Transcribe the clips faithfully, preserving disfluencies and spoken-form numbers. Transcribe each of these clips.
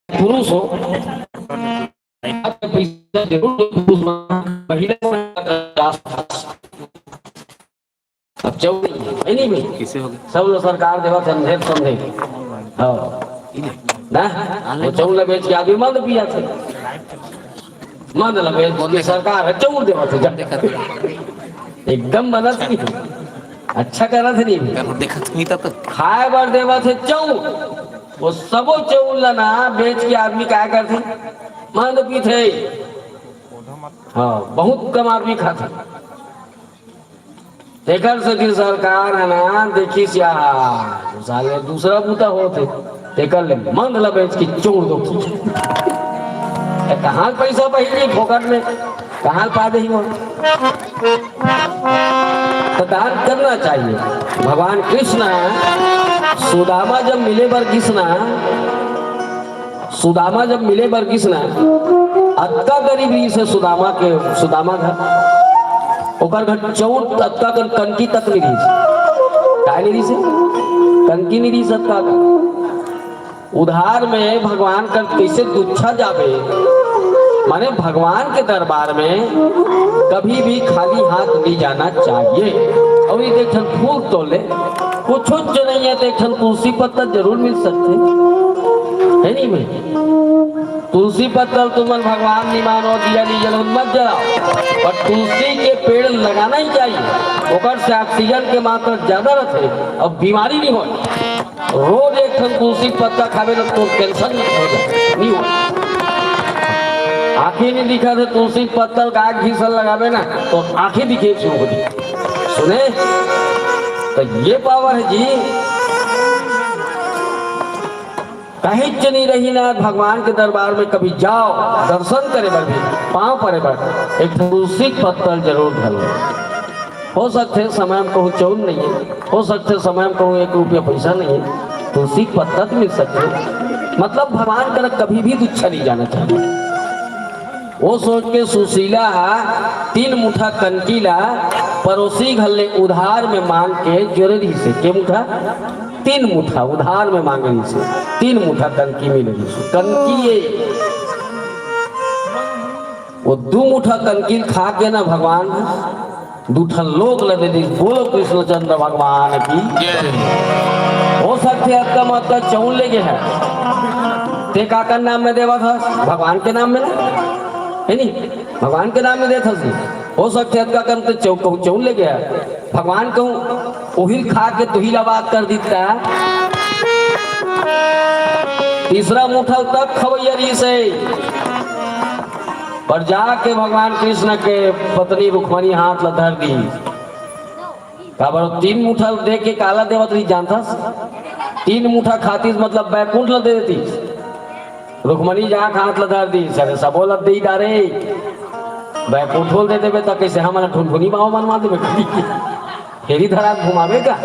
पुरुष हो, आपके पैसा जरूर दो, पुरुष हो, महिला हो, अब चौर नहीं है, है नहीं भाई? किसे हो गया? सब लोग सरकार देवत है, अंधेर समझे। हाँ। ना? वो चौर ला बेच के आदमी मंद पिया थे। मंद ला बेच के सरकार है, चौर देवत है, जा। एकदम बनत नहीं। अच्छा करत नहीं। देखा तो नहीं था तो। खाए बर देवत है चौर। वो सबो चौर ला ना बेच के आदमी काय करथे? मंद पीथे। हाँ, बहुत कम आदमी खाथे। तेकर सेती सरकार ह ना देखिस या साले दूसरा बूता होत हे, तेकर ले मंद ल बेच के चौर दो। ए, कहाँ पैसा बही जी फोकट में, कहाँ पा देही वहाँ? तो दान करना चाहिए। भगवान कृष्ण सुदामा जब मिले बर गिस ना, सुदामा जब मिले बर गिस ना, अतका गरीब रहिस हे सुदामा के, सुदामा घर, ओकर घर चौर अतका कन कनकी तक नहीं रहिस। काय नहीं रहिस हे? कनकी नहीं रहिस अतका कन। उधार में भगवान कर कैसे दुच्छा जाबे, माने भगवान के दरबार में कभी भी खाली हाथ नहीं जाना चाहिए। और ये देख फूल तोले, कुछ जनैया देख तुलसी पत्ता जरूर मिल सकते, है नहीं भाई? तुलसी पत्ता तुमन भगवान नहीं मानो, दिया नहीं जलाओ, मत जलाओ, पर तुलसी के पेड़ लगाना ही चाहिए। ओकर से ऑक्सीजन के मात्रा ज्यादा रहते और बीमारी नहीं हो। रोज एक ठन तुलसी पत्ता खाबे ना तो टेंशन नहीं हो जाए, नहीं हो। आँखें नहीं दिखा थे, तुलसी पत्ता का आँख घिसल लगाबे ना तो आँखें दिखे शुरू हो जाए। सुने, तो ये पावर है जी। कहीं च नहीं रही ना, भगवान के दरबार में कभी जाओ, दर्शन करे बर भी, पाँव परे बर एक ठन तुलसी पत्ता जरूर धर लो। हो सकथे समय में कहूँ चौर नहीं है, हो सकथे समय में कहूँ एक रुपया पैसा नहीं है, तुलसी पत्ता तो मिल सकथे। मतलब भगवान कर कभी भी दुच्छा नहीं जाना चाहिए। वो सोच के सुशीला हा तीन मुठा कनकी ला पड़ोसी घर ले उधार में मांग के जोरे रहिस हे। के मुठा? तीन मुठा उधार में मांगे रहिस हे। तीन मुठा कनकी मिले रहिस हे। कनकी ये वो दू मुठा कनकी खा के ना भगवान दू ठन लोक ल दे दिस। बोलो कृष्णचंद्र भगवान की। जय। हो सकथे अतका म अतका चौर ले गे हे, ते काकर नाम में देवत हस? भगवान के नाम में ना, है नी? भगवान के नाम में देत हस। हो सकथे अतका कन ते चौ-, कहूँ चौर ले गे हे। भगवान कहूँ ओहिल खा के तुहिल आबाद कर दिता। तीसरा मुठा तक खवैया रहिस हे। पर जाके भगवान कृष्ण के पत्नी रुक्मणी हाथ ला धर दी। काबर तीन मुठा दे के काला देवत रही जानथस? तीन मुठा खातीस मतलब बैकुंठ ला दे देतीस। रुक्मणी जाके हाथ ला धर दी, सरे सबो ला दे डारे। बैकुंठ ला दे देबे त कैसे हमन ठुनठुनी बाव मनवा देबे? फेरी धरा घुमावे का?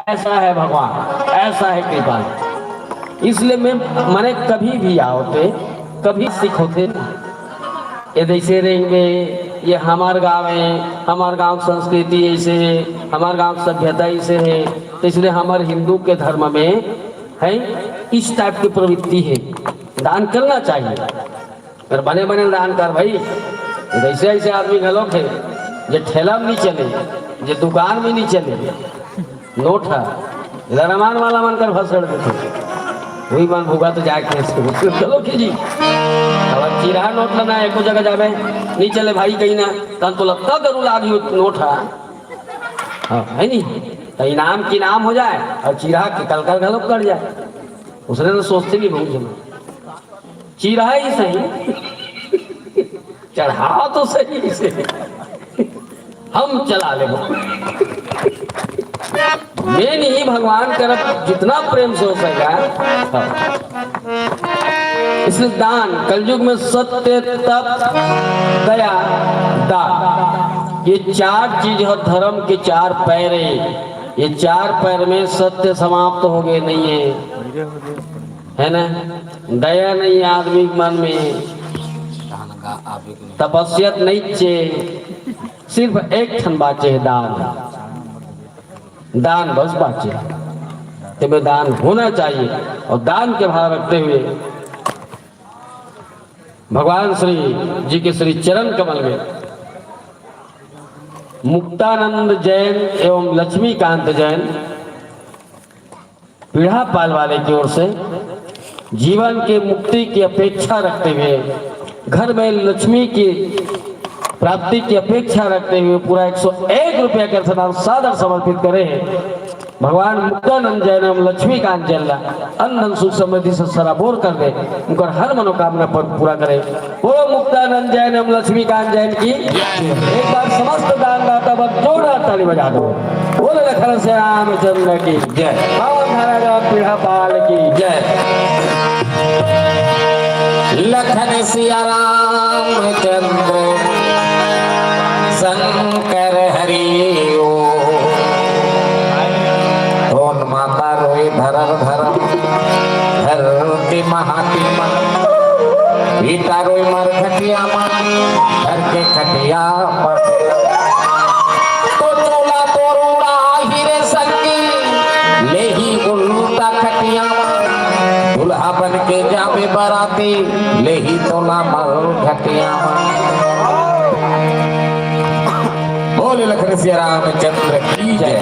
ऐसा है भगवान, ऐसा है कृपा। इसलिए मैं, माने कभी भी आओ ते, कभी सिख होते, ये जैसे रहेंगे, ये हमार गांव है, हमार गांव की संस्कृति ऐसे है, हमार गांव की सभ्यता ऐसे है, तो इसलिए हमार हिंदू के धर्म में है, इस टाइप की प्रवृत्ति है। दान करना चाहिए। अगर बने बने दान कर भाई, ऐसे ऐसे आदमी घलोक हे, जे ठेला में नहीं चले, जे दुकान में नहीं चले, नोट हे, लरमान वाला मन कर भसड़ देथे, वही मन भुगत जाके इसको घलोक हे जी। अब चिरहा नोट लेना है, एको जगह जाबे, नहीं चले भाई कहीं ना, तन तो लगता गरु लागी नोट हे। हाँ, है नहीं? तो इनाम की नाम हो जाए और चिरहा के कल कल घलोक कर जाए। उसने तो सोचते भी बहुत जमा। चिरहा ही सही, चढ़ावा तो सही से, हम चला ले। मैं नहीं, भगवान करब जितना प्रेम से हो सका। इसलिए दान, कलयुग में सत्य, तप, दया, दान, ये चार चीज है धर्म के चार पैर है। ये चार पैर में सत्य समाप्त हो गए नहीं है, है ना? दया नहीं आदमी के मन में, तपस्या नहीं चे, सिर्फ एक ठन बाचे है दान। दान बस बाचे। में दान होना चाहिए और दान के भाव रखते हुए भगवान श्री जी के श्री चरण कमल में मुक्तानंद जैन एवं लक्ष्मीकांत जैन पीढ़ापाल वाले की ओर से जीवन के मुक्ति की अपेक्षा रखते हुए, घर में लक्ष्मी की प्राप्ति की अपेक्षा रखते हुए पूरा एक सौ एक रुपया का अर्थ दान सादर समर्पित करे हैं। भगवान मुक्तानंद जैन एवं लक्ष्मीकांत जैन ला अन्न धन सुख समृद्धि से सराबोर कर दे, उनकर हर मनोकामना पर पूरा करे। बोलो मुक्तानंद जैन एवं लक्ष्मीकांत जैन की। एक बार समस्त दानदाता बर जोरदार ताली बजा दो। बोलो लखन से रामचंद्र की जय। पावन धारा ग्राम पीढ़ापाल की जय। लखन सिया रामचंद्र शंकर हरि ओ। तोन माता रोए भरर भरर, धरती महाती मन। पिता रोए मर खटिया मन, घर के खटिया पर। तो चोला तोर उड़ा ही रे संगी, लेही उल्टा खटिया मन। दूल्हा बन के जावे बराती, लेही तोला मर खटिया मन। बोले लखन सिया रामचंद्र की जय।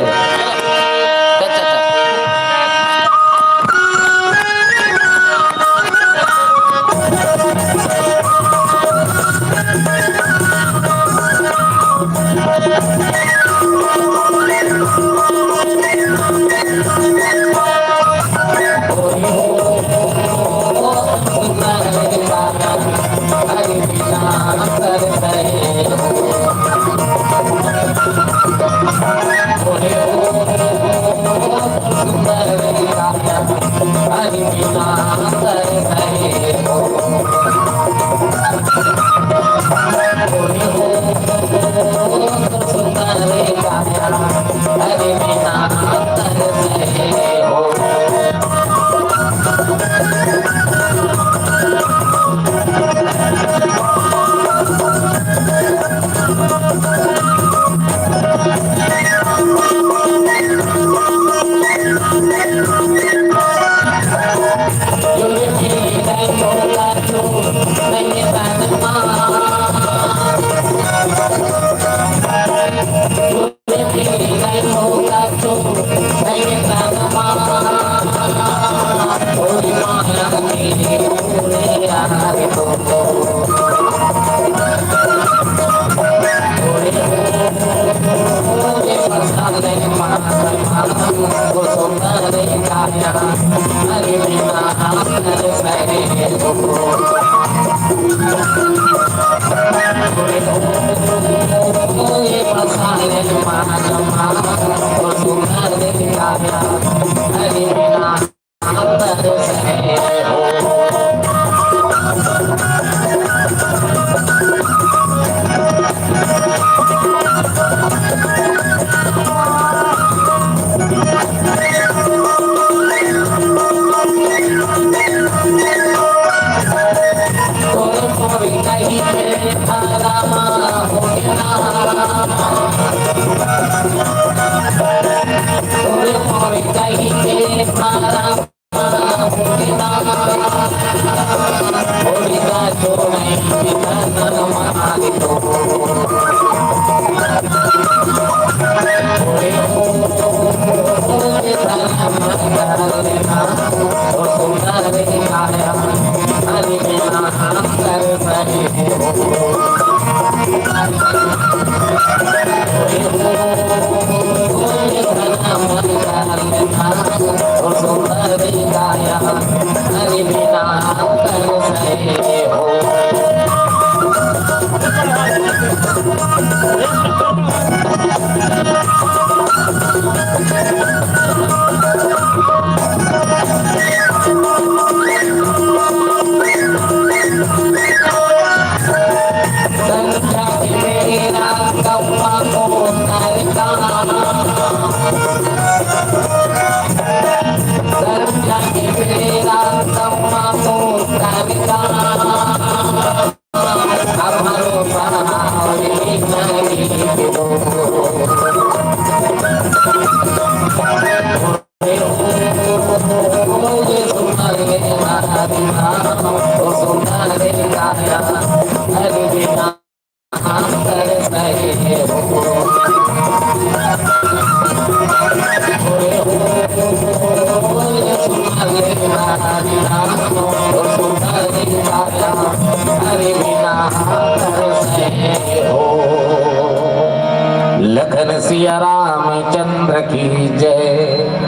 लखन सिया रामचंद्र की जय।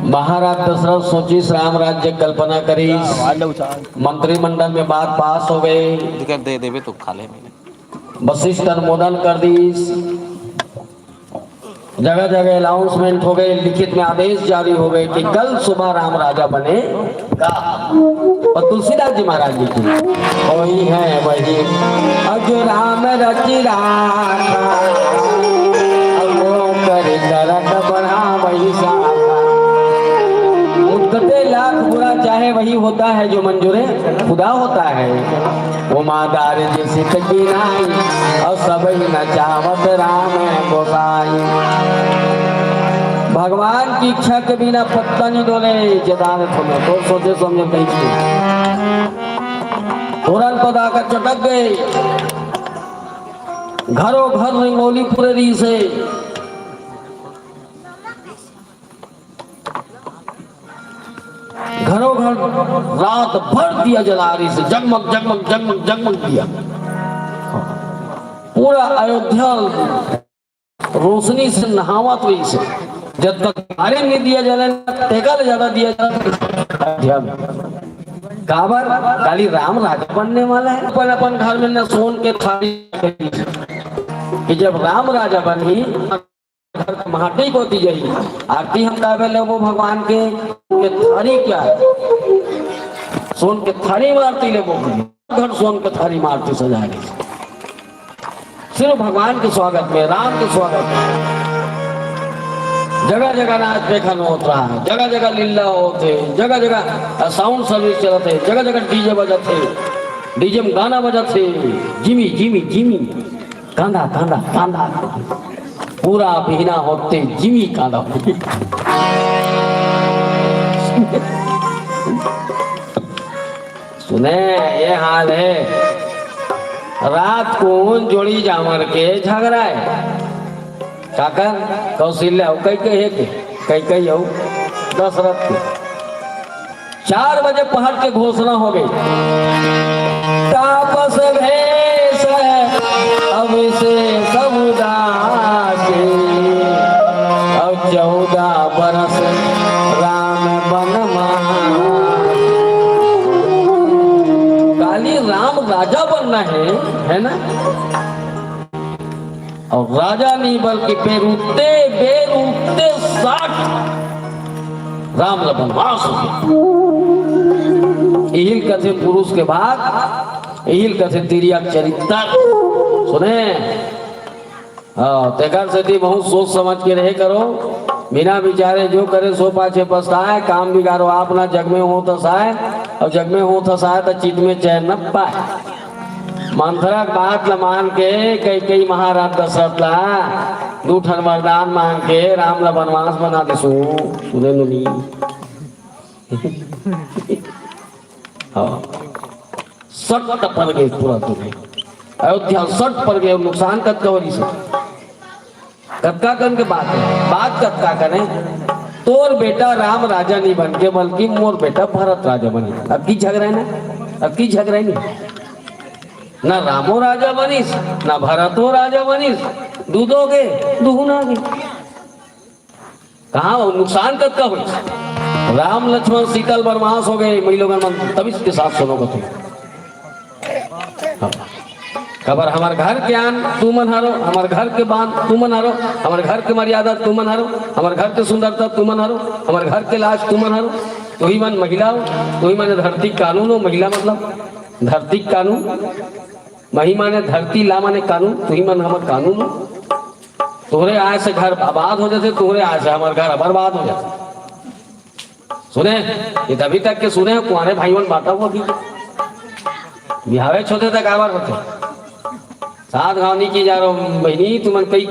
महाराज दशरथ सोचिस राम राज्य कल्पना करिस, मंत्रिमंडल में बात पास हो गए, दे देवे तो खा ले। वशिष्ठ अनुमोदन कर दिस, जगह जगह अनाउंसमेंट हो गए, लिखित में आदेश जारी हो गए कि कल सुबह राम राजा बने का। और तुलसीदास जी महाराज जी की वही है वही, अज राम रचि राखा, अब वो कर करत बढ़ा वही शाखा। उठते लाख बुरा चाहे वही होता है जो मंजूर खुदा होता है। उमा दारिद्र सित की नाई, और सबही नचावत राम गोसाई। भगवान की इच्छा के बिना पत्ता नहीं डोले। जदान तुम्हें तो सोचे समझे कहीं से तुरंत पदा का चटक गए। घरों घर रंगोली पूरे रही से घरों घर रात भर दिया जला रही से, जगमग जगमग जगमग जगमग दिया। पूरा अयोध्या रोशनी से नहावत रही से। जब तक घरे में दिया जले ना, तेकर ज्यादा दिया जला अयोध्या में। काबर? काली राम राजा बनने वाला है। अपन अपन घर में न सोन के थाली कि जब राम राजा बनही, घर के माटी को दी जाई। आरती हम काबे लेबो भगवान के, के थारी क्या है? सोन के थारी में आरती लेबो। घर सोन के थारी में आरती सजा रही। सिर्फ भगवान के स्वागत में, राम के स्वागत में। जगह जगह नाच देखन होत रहा है, जगह जगह लीला होत है, जगह जगह साउंड सर्विस चलत है, जगह जगह डीजे बजत है, डीजे में गाना बजत है, जिमी जिमी जिमी। कांदा कांदा कांदा। पूरा बिहना होते जिमी कांदा। सुने, ये हाल है। रात को उन जोड़ी जामर के झगड़ा है। काकर? कौशल्या हो, कई कई है के? कई कई हो, दशरथ के। चार बजे पहर के घोषणा हो गई। तापस भेष अवशेष उदासी, अब चौदह बरस राम बनवास। काली राम राजा बनना है, है ना? और राजा नहीं बल्कि बेर उत्ते, बेर उत्ते साठ राम ल बनवास हो गया। इहिल कथे पुरुष के भाग, इहिल कथे तिरिया चरित्र। सुने, हाँ, तेकर सेती बहुत सोच समझ के रहे करो। बिना विचारे जो करे सो पाछे पछताए। काम बिगाड़ो आप ना, जग में हो तसाए, और जग में हो तसाए तो चित में चैन न पाए। मंथरा के बात ल मान के कई कई महाराज दशरथ ला दू ठन वरदान मांग के राम ला बनवास बना देसु। सुने नुनी। हाँ। सट पर गए पूरा दुनिया। अयोध्या सट पर गए, नुकसान कतका वरी से। कतका कन के बात है, बात कतका कने। तोर बेटा राम राजा नहीं बन के, बल्कि मोर बेटा भरत राजा बनी। अब की झगड़ा है ना, अब की झगड़ा है नहीं। ना रामो राजा बनिस, ना भरतो राजा बनिस, दूधो के, दुहू ना गे। कहाँ हो? नुकसान कतका होइस? राम लक्ष्मण सीता ल बनवास हो गए, मई लोगन मन तमिस के साथ सुनो कथे। हाँ। काबर हमर घर के आन तुमन हरो, हमर घर के बान तुमन हरो, हमर घर के मर्यादा तुमन हरो, हमर घर के सुंदरता तुमन हरो, हमर घर के लाज तुमन हरो। तुही मन महिला हो, तुही मन धरती कानून हो, महिला मतलब धरती कानून, मही माने धरती, ला माने कानून, तुही मन हमर कानून हो। तोहरे आय से घर आबाद हो जाथे, तोहरे आय से हमर घर बर्बाद हो जाथे। सुने, ये तभी तक के सुने हो, कुंवारे भाई मन बांटा हुआ भी। बिहावे छोटे तक आवर होते। सात गांव नहीं की जा रहा हूँ, बहनी, तुमन कई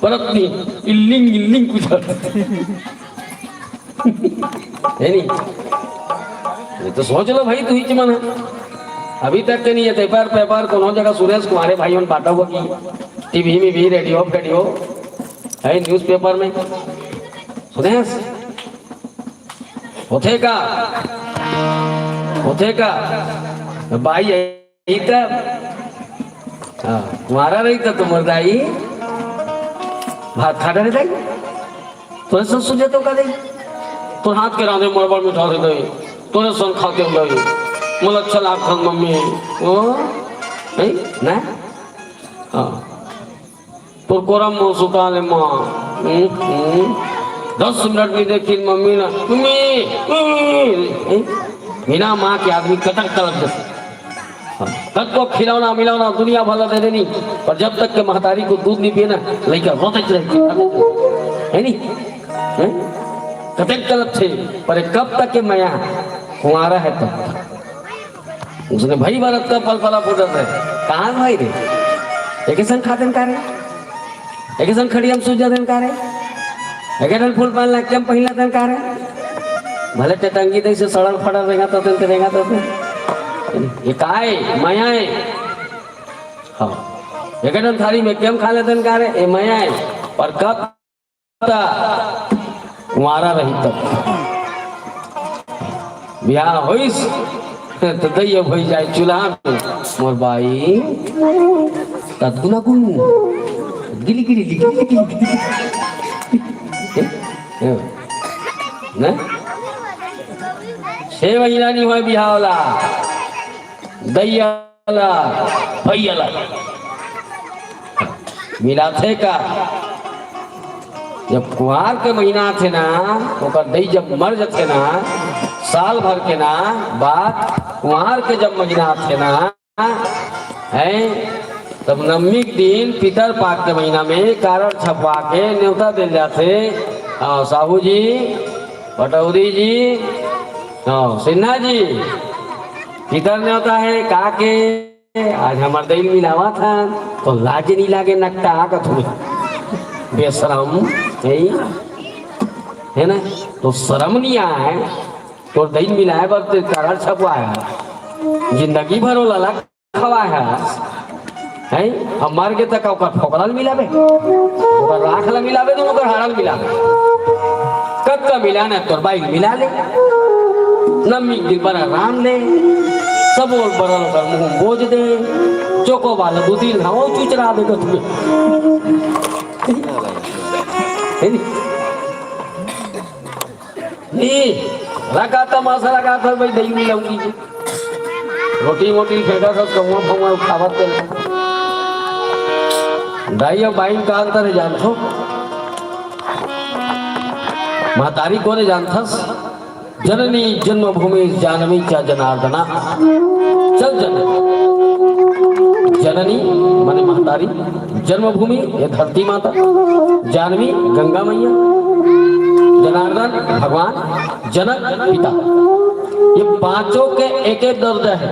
परत नहीं, इल्लिंग, इल्लिंग कुछ। है नहीं? ये तो सोच लो भाई, तुही मन है। अभी तक के नहीं है, पेपर, पेपर, कोनो जगह सुरेश कुमारे भाई मन बांटा हुआ कि टीवी में भी, रेडियो, फेडियो, है, न्यूज़पेपर में। सुरेश, होथे का? होथे का? बाई आई तब? हाँ, कुंवारा रही तब तो मोर दाई भात खा डरे दाई। तोरे सन सूझे तो का दाई? तोर हाथ के रांधे मोर बड़ मिठाथे दाई। तोरे सन खातेंव दाई। मोला अच्छा लागथे मम्मी। ओ? नहीं? ना? हाँ। तोर कोरा म सुता ले माँ। हम्म, हम्म। दस मिनट नहीं देखी मम्मी ना। Mummy, mummy. हैं? बिना माँ के आदमी कतक तड़प जाथे। कतको खिलौना मिलौना दुनिया भर ला दे देनी, पर जब तक के महतारी के दूध नहीं पिए ना, लइका रोते रहे, है नी? हैं? कतक तड़पथे, पर कब तक के मया कुंवारा है तब तक। उसने भाई बार अतका पलपला फूटत रहे। कहाँ भाई रे? एके संग खातेन का रे? एके संग खड़िया म सूत जातेन का रे? एके ठन फूल पान लाग के म पहिला तेन का रे? भले टटंगी दे से सड़ल फड़ल रेंगा तो तेन के रेंगा तो तेन। ये काय? मया है। हाँ। एके ठन थारी में के म खा लेतेन का रे? ये मया है। पर कब कुंवारा रही तब। बिहाव होइस, त दइया होई जाए चूल्हा में। मोर बाई, ततगुना गुन, गिली गिली, गिली गिली, गिली गिली। ए, ए, ने? छह महीना नहीं होय बिहाव ला। दइया ला, भइया ला। मिलाथे का? जब कुंवार के महीना आथे ना, ओकर दई जब मर जथे ना, साल भर के ना, बाद कुंवार के जब महीना आथे ना, हैं, तब नवमी के दिन पितर पाक के महीना में कारड छपवा के नेवता देल जाथे। हाँ, साहू जी, पटौरी जी, हाँ, सिन्हा जी, पितर नेवता है, का के आज हमर दई ल मिलावत हन, तो लाजे नहीं लागे नकटा कथू बेशरम, है, है ना? तो शरम नहीं आए, तोर दई ल मिलाए बर ते कारड छपवाए, जिंदगी भर ओला ला खवाए है, हैं? अब मर गे तक ओकर फोकला ल मिलाबे, ओकर राख ला मिलाबे, तो ओकर हाड़ा ल मिलाबे। कतका मिलाना है, तोर बाई मिला ले। नमी के दिन बरा रांध ले। सबो बरा ओकर मुंह में बोज दे। चोको वाला दू तीन घाव चुचरा दे कथू। है नी? नी, रखा तमाशा रखा था भाई, दही मिलाऊंगी। रोटी मोटी फेंका सब कौआ फौआ उठावत के। दाई अउ बाई का अंतर है जानथो? महतारी कोने जानथस? जननी जन्मभूमि जानवी च जनार्दना। चल जननी। जननी माने महतारी, जन्मभूमि ये धरती माता, जानवी गंगा मैया, जनार्दन भगवान, जनक पिता। ये पांचों के एक एक दर्द है।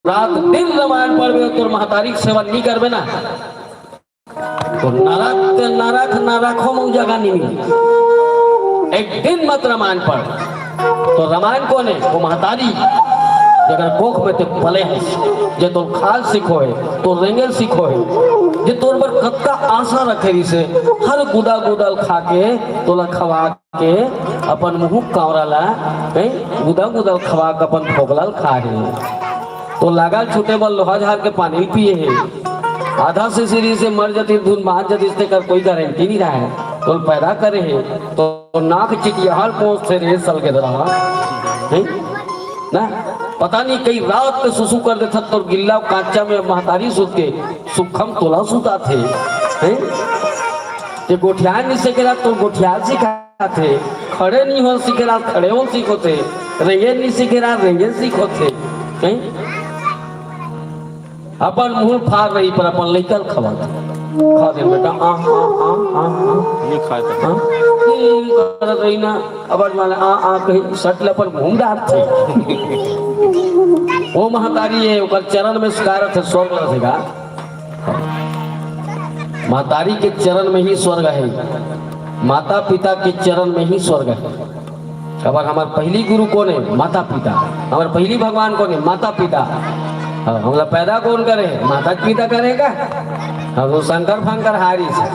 रात दिन रामायण पढ़बे, तोर महतारी के सेवा नहीं करबे ना, तो नरक के नरक, नरक हो मऊ जगह नहीं मिली। एक दिन मत रामायण पढ़। तो रामायण कोने? वो महतारी, जेकर कोख में ते पले हस, जे तोर खाल सिखो है, तोर रेंगेल सिखो है, जे तोर बर कतका आशा रखे रिसे, हर गुदा गुदा ल खा के तोला खवा के अपन मुंह कांवरा ला, कहीं गुदा गुदा ल खवा के अपन फोकला ल खा हे। तो लागा छूटे बर लोहा झार के पानी ल पिए हे। आधा से सीढ़ी से मर जतिस, धुन बांध जतिस, तेकर कोई गारंटी नहीं रहे। तो पैदा करे हे, तो नाक चिटियाहर पहुंचते रहे सलगेदरा। हैं? ना? पता नहीं कई रात के सुसु कर देथस, तो गिल्ला कांचा में महतारी सुत के सुखम तोला सुताथे। हैं? ये गोठियान नहीं सकेला, तो गोठियाल सिखा थे, खड़े नहीं हो सीखे ला, खड़े हो सीखोथे, रेंगे नहीं सीखे ला, रेंगे सीखोथे। हैं? अपन मुंह फार रही पर अपन लइका ल खवाथे। खा दे बेटा, आ, आ, आ, आ, आ। नहीं खाए तो। हाँ? हम्म, करत रही ना, अब आज माने आ, आ कहीं सट ले अपन मुंह डालथे। वो महतारी है, ओकर चरण में सुधारत है, स्वर्ग रहेगा। महतारी के चरण में ही स्वर्ग है, माता पिता के चरण में ही स्वर्ग है। काबर हमर पहिली गुरु कोन हे? माता पिता। हमर पहिली भगवान कोन हे? माता पिता। हाँ, हमला पैदा कोन करे? माता पिता करे का? हाँ, वो शंकर फंकर हारी से।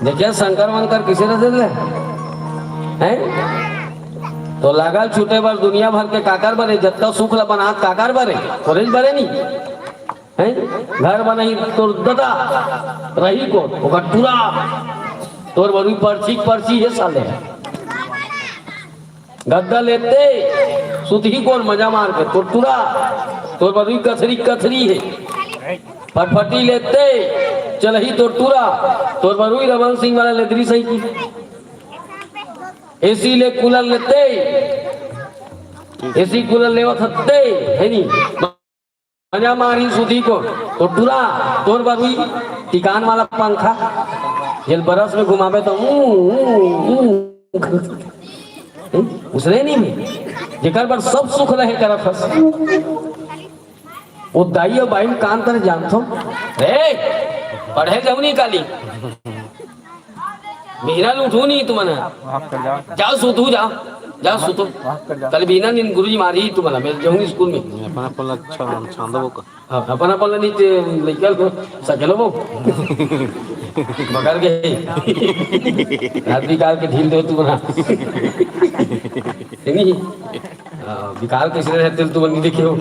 देखिए, शंकर वंकर किसे रहे दे? हैं? तो लागल छूटे बर दुनिया भर के काकर बरे, जतका सुख ला बनात काकर बरे, थोरे बरे नहीं। हैं? घर बनही तोर ददा, रही कोन? ओकर टुरा। तोर बरुई परची परची हे साले। गद्दा लेते, सुतही कोन मजा मार के? तोर टुरा। तोर बरुई कथरी कथरी हे। फटफटी लेते, चलही तोर टुरा। तोर बरुई रमन सिंह वाला लेदरी सही की। एसी ले कूलर लेते, एसी कूलर लेवत हत्ते, हे नी? मजा मारी सुधी कोन? तोर टुरा। तोर बरुई टिकान वाला पंखा, जेल बरस में घुमाबे तो ऊ, ऊ, ऊ। उसने नहीं में, जेकर बर सब सुख रहे करत हस। वो दाई अउ बाई में का अंतर जानथो? रे, पढ़े जाऊ नहीं काली। बिहना ल उठू नहीं तुमन। माफ कर जाओ। जाओ सुतू, जाओ। जाओ सुतू। माफ कर जाओ। कल बिहना नींद गुरुजी मारी तुमन, मैं जाऊंगी स्कूल में। अपन अपन ला छा-, छांदो वो का। हाँ, अपन अपन ला नहीं ते लइका लो, सकेलो वो। बगर के। रात निकाल के ढील दो तुमन। नहीं। हाँ, विकाल कैसे रहते तुमन नहीं देखे हो।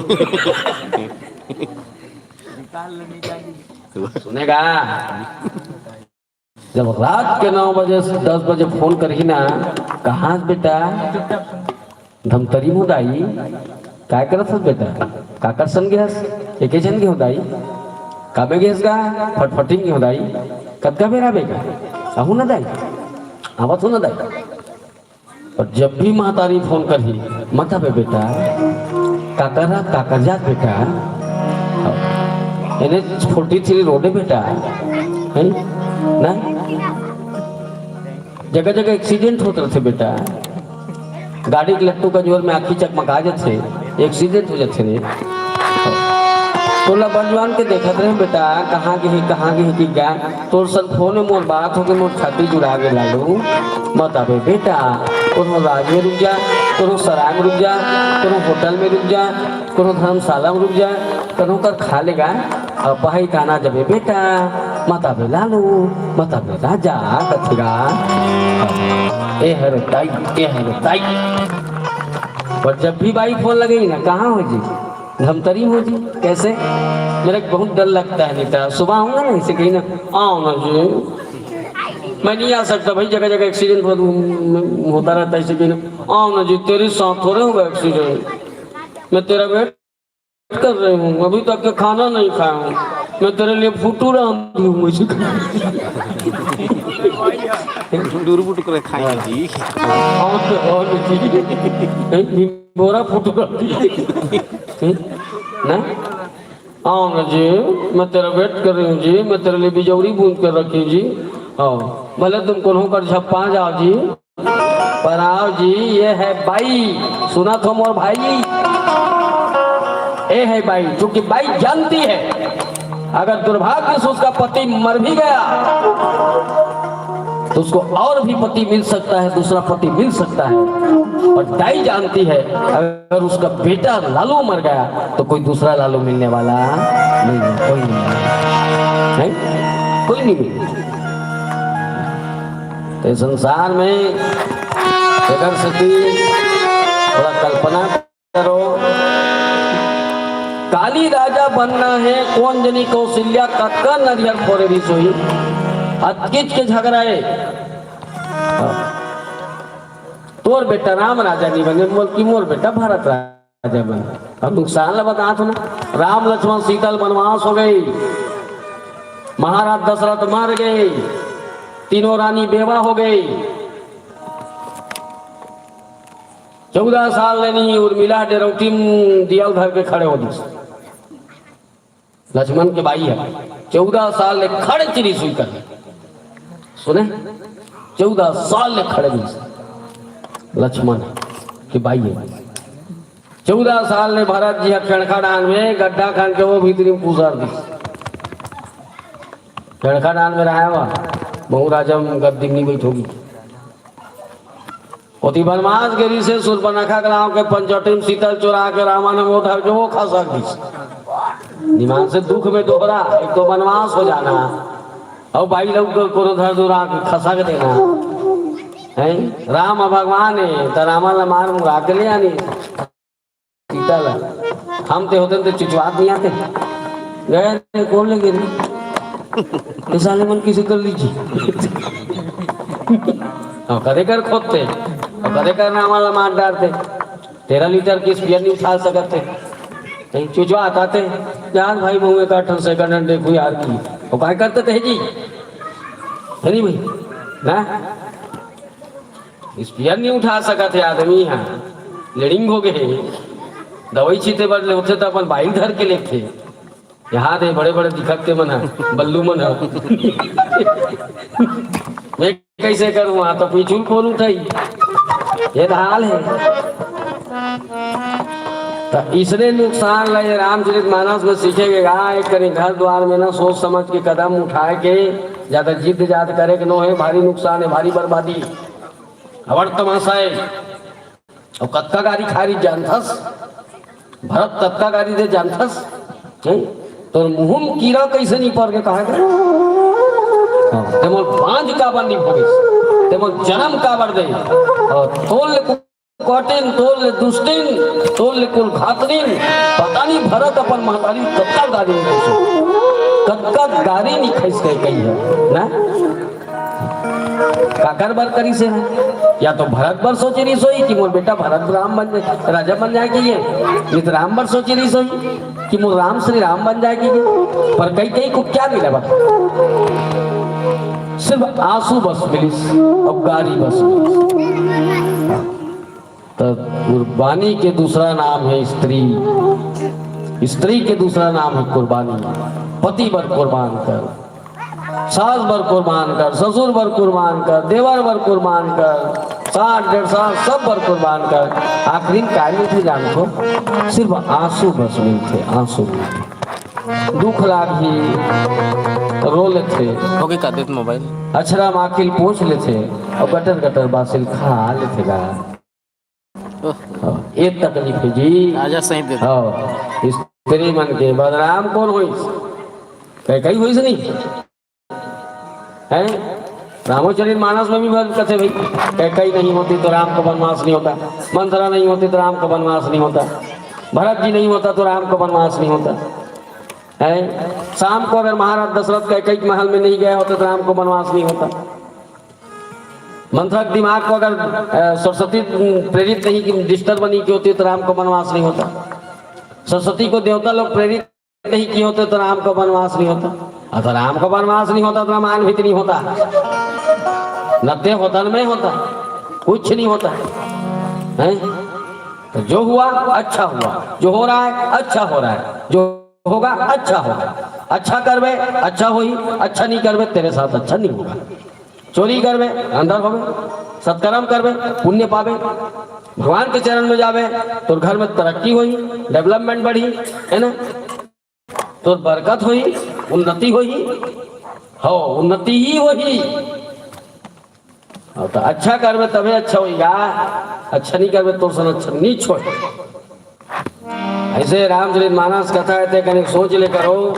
सुनेगा? जब रात के नौ बजे से दस बजे फोन करही ना, "कहाँ हस बेटा?" "धमतरी में दाई।" "काय करत हस बेटा?" "काकर संग गे हस?" "एके झन गे हंव दाई।" "कामे गे हस गा?" "फटफटी में गे हंव दाई।" "कतका बेर आबे गा?" "आहू ना दाई, आवत हंव ना दाई।" अउ जब भी महतारी फोन करही, "मत आबे बेटा, काकर हा, काकर जात बेटा, N H forty three road हे बेटा, हैं? ना, जगह जगह एक्सीडेंट होत रथे बेटा, गाड़ी के लट्टू का जोर में आँखी चकमका जाथे, एक्सीडेंट हो जाथे रे।" तोला बन जुआन के देखत रहे बेटा, कहाँ गे हे, कहाँ गे हे कि गा, तोर संग फोन में मोर बात होगे, मोर छाती जुड़ा गे लालू। मत आबे बेटा, कोनो राज में रुक जा, कोनो सराय में रुक जा, कोनो होटल में रुक जा, कोनो धर्मशाला में रुक जा, कोनो कर खा लेगा। अब पहाई काना जबे बेटा, मत आबे लालू, मत आबे राजा, कथेगा। ए हर ताई, ए हर ताई। पर जब भी बाई फोन लगेगी ना, "कहाँ हो जी?" "धमतरी में जी।" "कैसे?" "मेरा बहुत डर लगता है बेटा, सुबह आऊंगा ना, ऐसे कहीं ना, आओ ना जी।" "मैं नहीं आ सकता भाई, जगह जगह एक्सीडेंट हो, होता रहता है, ऐसे कहीं ना, आओ ना जी, तेरे साथ थोड़े होगा एक्सीडेंट, मैं तेरा वेट कर रही हूँ, अभी तक के खाना नहीं खाया हूँ, मैं तेरे लिए फुटूरा भी हूँ।" मुझे डुरबुट करे खाई जी। और तो और जी। बोरा फुटूरा। ना? "आओ ना जी, मैं तेरा वेट कर रही हूँ जी, मैं तेरे लिए बिजौरी बूंद कर रखी हूँ जी। आओ, भले तुम कोनो कर झप्पा जाओ जी, पर आओ जी, ये है बाई।" सुनत हो मोर भाई, ये है बाई, क्योंकि बाई जानती है अगर दुर्भाग्य से उसका पति मर भी गया तो उसको और भी पति मिल सकता है, दूसरा पति मिल सकता है। और दाई जानती है अगर उसका बेटा लालू मर गया तो कोई दूसरा लालू मिलने वाला नहीं है, कोई नहीं है, नहीं? कोई नहीं मिले। तो संसार में अगर सती थोड़ा कल्पना करो, काली राजा बनना है, कोन जनी कौशल्या कतका नरियर फोरे रहिस होही, अतकिच के झगरा हे। तोर बेटा राम राजा नहीं बने, बोल कि मोर बेटा भारत राजा बने। अब नुकसान ला बतात हो ना, राम लक्ष्मण सीता ल बनवास हो गई, महाराज दशरथ मर गए, तीनों रानी बेवा हो गई। चौदह साल ले नहीं उर्मिला डेरौटी में दिया धर के खड़े हो दिस। लक्ष्मण के बाई है, चौदह साल ले खड़े चिरी सुई कर। सुने, चौदह साल ले खड़े दिस। लक्ष्मण के बाई है, चौदह साल ले भरत जी ह खेड़खा डांड में गड्ढा खान के वो भीतरी में पुसर दिस। खेड़खा डांड में रहा हुआ, महू राजा में गद्दी में नहीं बैठोगी। ओती बनवास गे रिहिसे, सुर्पनखा के नाव के पंचवटी म सीतल चोरा के रामा न वो धर के वो खसक दिस। निमान से दुख में दोहरा, एक तो बनवास हो जाना, अउ बाई लोग को कोनो धर दुरा के खसक देना। हैं? राम भगवान हे, त रामा ला मार मुरा के ले आनी। सीता ला। हम ते होते त चुचवात नहीं आते। गए रे, कौन लेगे रे? ये साले मन किसे कर लीजिए। हाँ, कदे कर खोदते, और कदे कर रामा ला मार डारते। तेरह लीटर के स्पीयर नहीं उठा सकत थे। कहीं चुचवा आते, यार भाई, मुँह में का ठन सेकंड हैंड देखो यार की। वो काय करते थे जी? है नहीं भाई? ना? स्पीयर नहीं उठा सकत हे आदमी ह, लेड़िंग हो गए। दवाई छीते बर ले होथे त अपन बाइक धर के लेथे। यहाँ दे बड़े-बड़े दिखत ते मन ह, बल्लू मन ह। मैं कैसे करूँ, वहाँ तो कोई चूल खोलूँ थई। ये तो हाल है। त इसने नुकसान ला ये रामचरित मानस में सीखे गे गा, एक कनी घर द्वार में ना सोच समझ के कदम उठाए के, ज्यादा जिद जाद करे के नो हे, भारी नुकसान हे, भारी बर्बादी। अबड़ तमाशा हे। अउ कतका गारी खारी जानथस? भरत कतका गारी दे जानथस? हैं? तोर मुँह म कीरा कइसे नहीं पर के कहा के? हाँ, ते मोर बांझ काबर नहीं भरिस? ते मोर जन्म काबर दे? अउ तोल ले कटिन, तोल ले दुष्टिन, तोल ले कुल घातनिन, पता नहीं भरत अपन महतारी कतका गारी नहीं खइस, कतका गारी नहीं खइस के कही है, ना? काकर बर करिस हे? या तो भरत बर सोचे रहिस होही कि मोर बेटा भरत राम बन जाए, राजा बन जाए कहिए, नहीं तो राम बर सोचे रहिस होही कि मोर राम श्री राम बन जाए कहिए। पर कई कई को क्या मिला बता? सिर्फ आंसू बस मिलिस और गारी बस मिलिस। तो कुर्बानी के दूसरा नाम है स्त्री, स्त्री के दूसरा नाम है कुर्बानी। पति बर कुर्बान कर, सास बर कुर्बान कर, ससुर बर कुर्बान कर, देवर बर कुर्बान कर, सास डेढ़ सास सब बर कुर्बान कर, आखिरी में काय मिलथे जानथो? सिर्फ आंसू बस मिलथे, आंसू मिलथे। दुख लागही, रो लेथे। ओके, कर देत मोबाइल। अछरा माखिल पोंछ लेथे अउ गटर गटर बासिल खा लेथे गा। ओह। हाँ, ये तकलीफ है जी। राजा सही दे दे। हाँ, स्त्री मन के बदनाम कौन होइस? कई कई होइस नहीं? हैं? रामचरित मानस में भी भर कथे भाई, कई कई नहीं होती तो राम का वनवास नहीं होता, मंथरा नहीं होती तो राम का वनवास नहीं होता, भरत जी नहीं होता तो राम का वनवास नहीं होता। हैं? शाम को अगर महाराज दशरथ कई कई महल में नहीं गए होते तो राम को वनवास नहीं होता। मंथरा के दिमाग को अगर, अ, सरस्वती प्रेरित नहीं की, डिस्टर्ब नहीं की होती तो राम को वनवास नहीं होता। सरस्वती को देवता लोग प्रेरित नहीं किए होते तो राम का वनवास नहीं होता। अगर राम का वनवास नहीं होता तो रामायण भी तो नहीं होता, न ते होता न मैं होता, कुछ नहीं होता। हैं? तो जो हुआ अच्छा हुआ, जो हो रहा है अच्छा हो रहा है, जो होगा अच्छा होगा। अच्छा करबे, अच्छा होही। अच्छा नहीं करबे, तेरे साथ अच्छा नहीं होगा। चोरी करबे, अंदर होबे। सत्कर्म करबे, पुण्य पाबे। भगवान के चरण में जाबे, तोर घर में तरक्की होही, डेवलपमेंट बढ़ही, है ना? तोर बरकत होही, उन्नति होही। हो, उन्नति ही होही। हाँ, तो अच्छा करबे तभे अच्छा होही गा, अच्छा नहीं करबे तोर सन अच्छा नीच होही। ऐसे रामचरित मानस कथा हे ते कने सोच ले करो,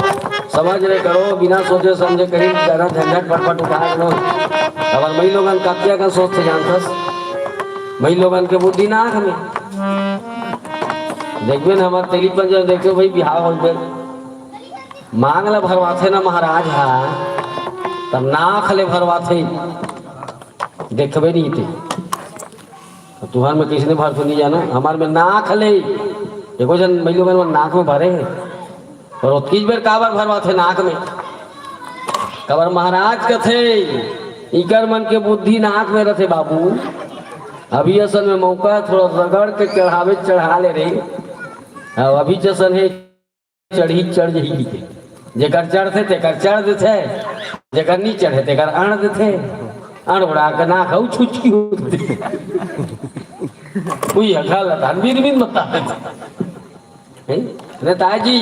समझ ले करो, बिना सोचे समझे कहीं ज्यादा झंझट फटफट उठा के नो। अबर मई लोगन कतिया कन सोचथे जानथस? मई लोगन के बुद्धि नाक में। देखबे न हमर तेली पंजन देखबे भाई बिहाव होइबे। मांग ल भरवाथे ना महाराज हा, तब नाक ले भरवाथे। देखबे नहीं ते। तो तुहर में किसने भर तो नहीं जाना, हमार में नाक ले। एको जन मई लोगन में नाक में भरे हे। और ओतकीच बेर काबर भरवाथे नाक में? काबर महाराज कथे, इकर मन के बुद्धि नाक में रथे बाबू। अभी असन में मौका हे, थोड़ा रगड़ के चढ़ावे, चढ़ा ले रे। अब अभी जसन हे, चढ़ही चढ़ जही के। जेकर चढ़थे, तेकर चढ़ देथे, जेकर नी चढ़े, तेकर अड़ देथे। अड़ उड़ा के नाक अउ छुचकी हो देथे। कोई अखा लतान बीन बीन बता देथे। हैं? नेताजी,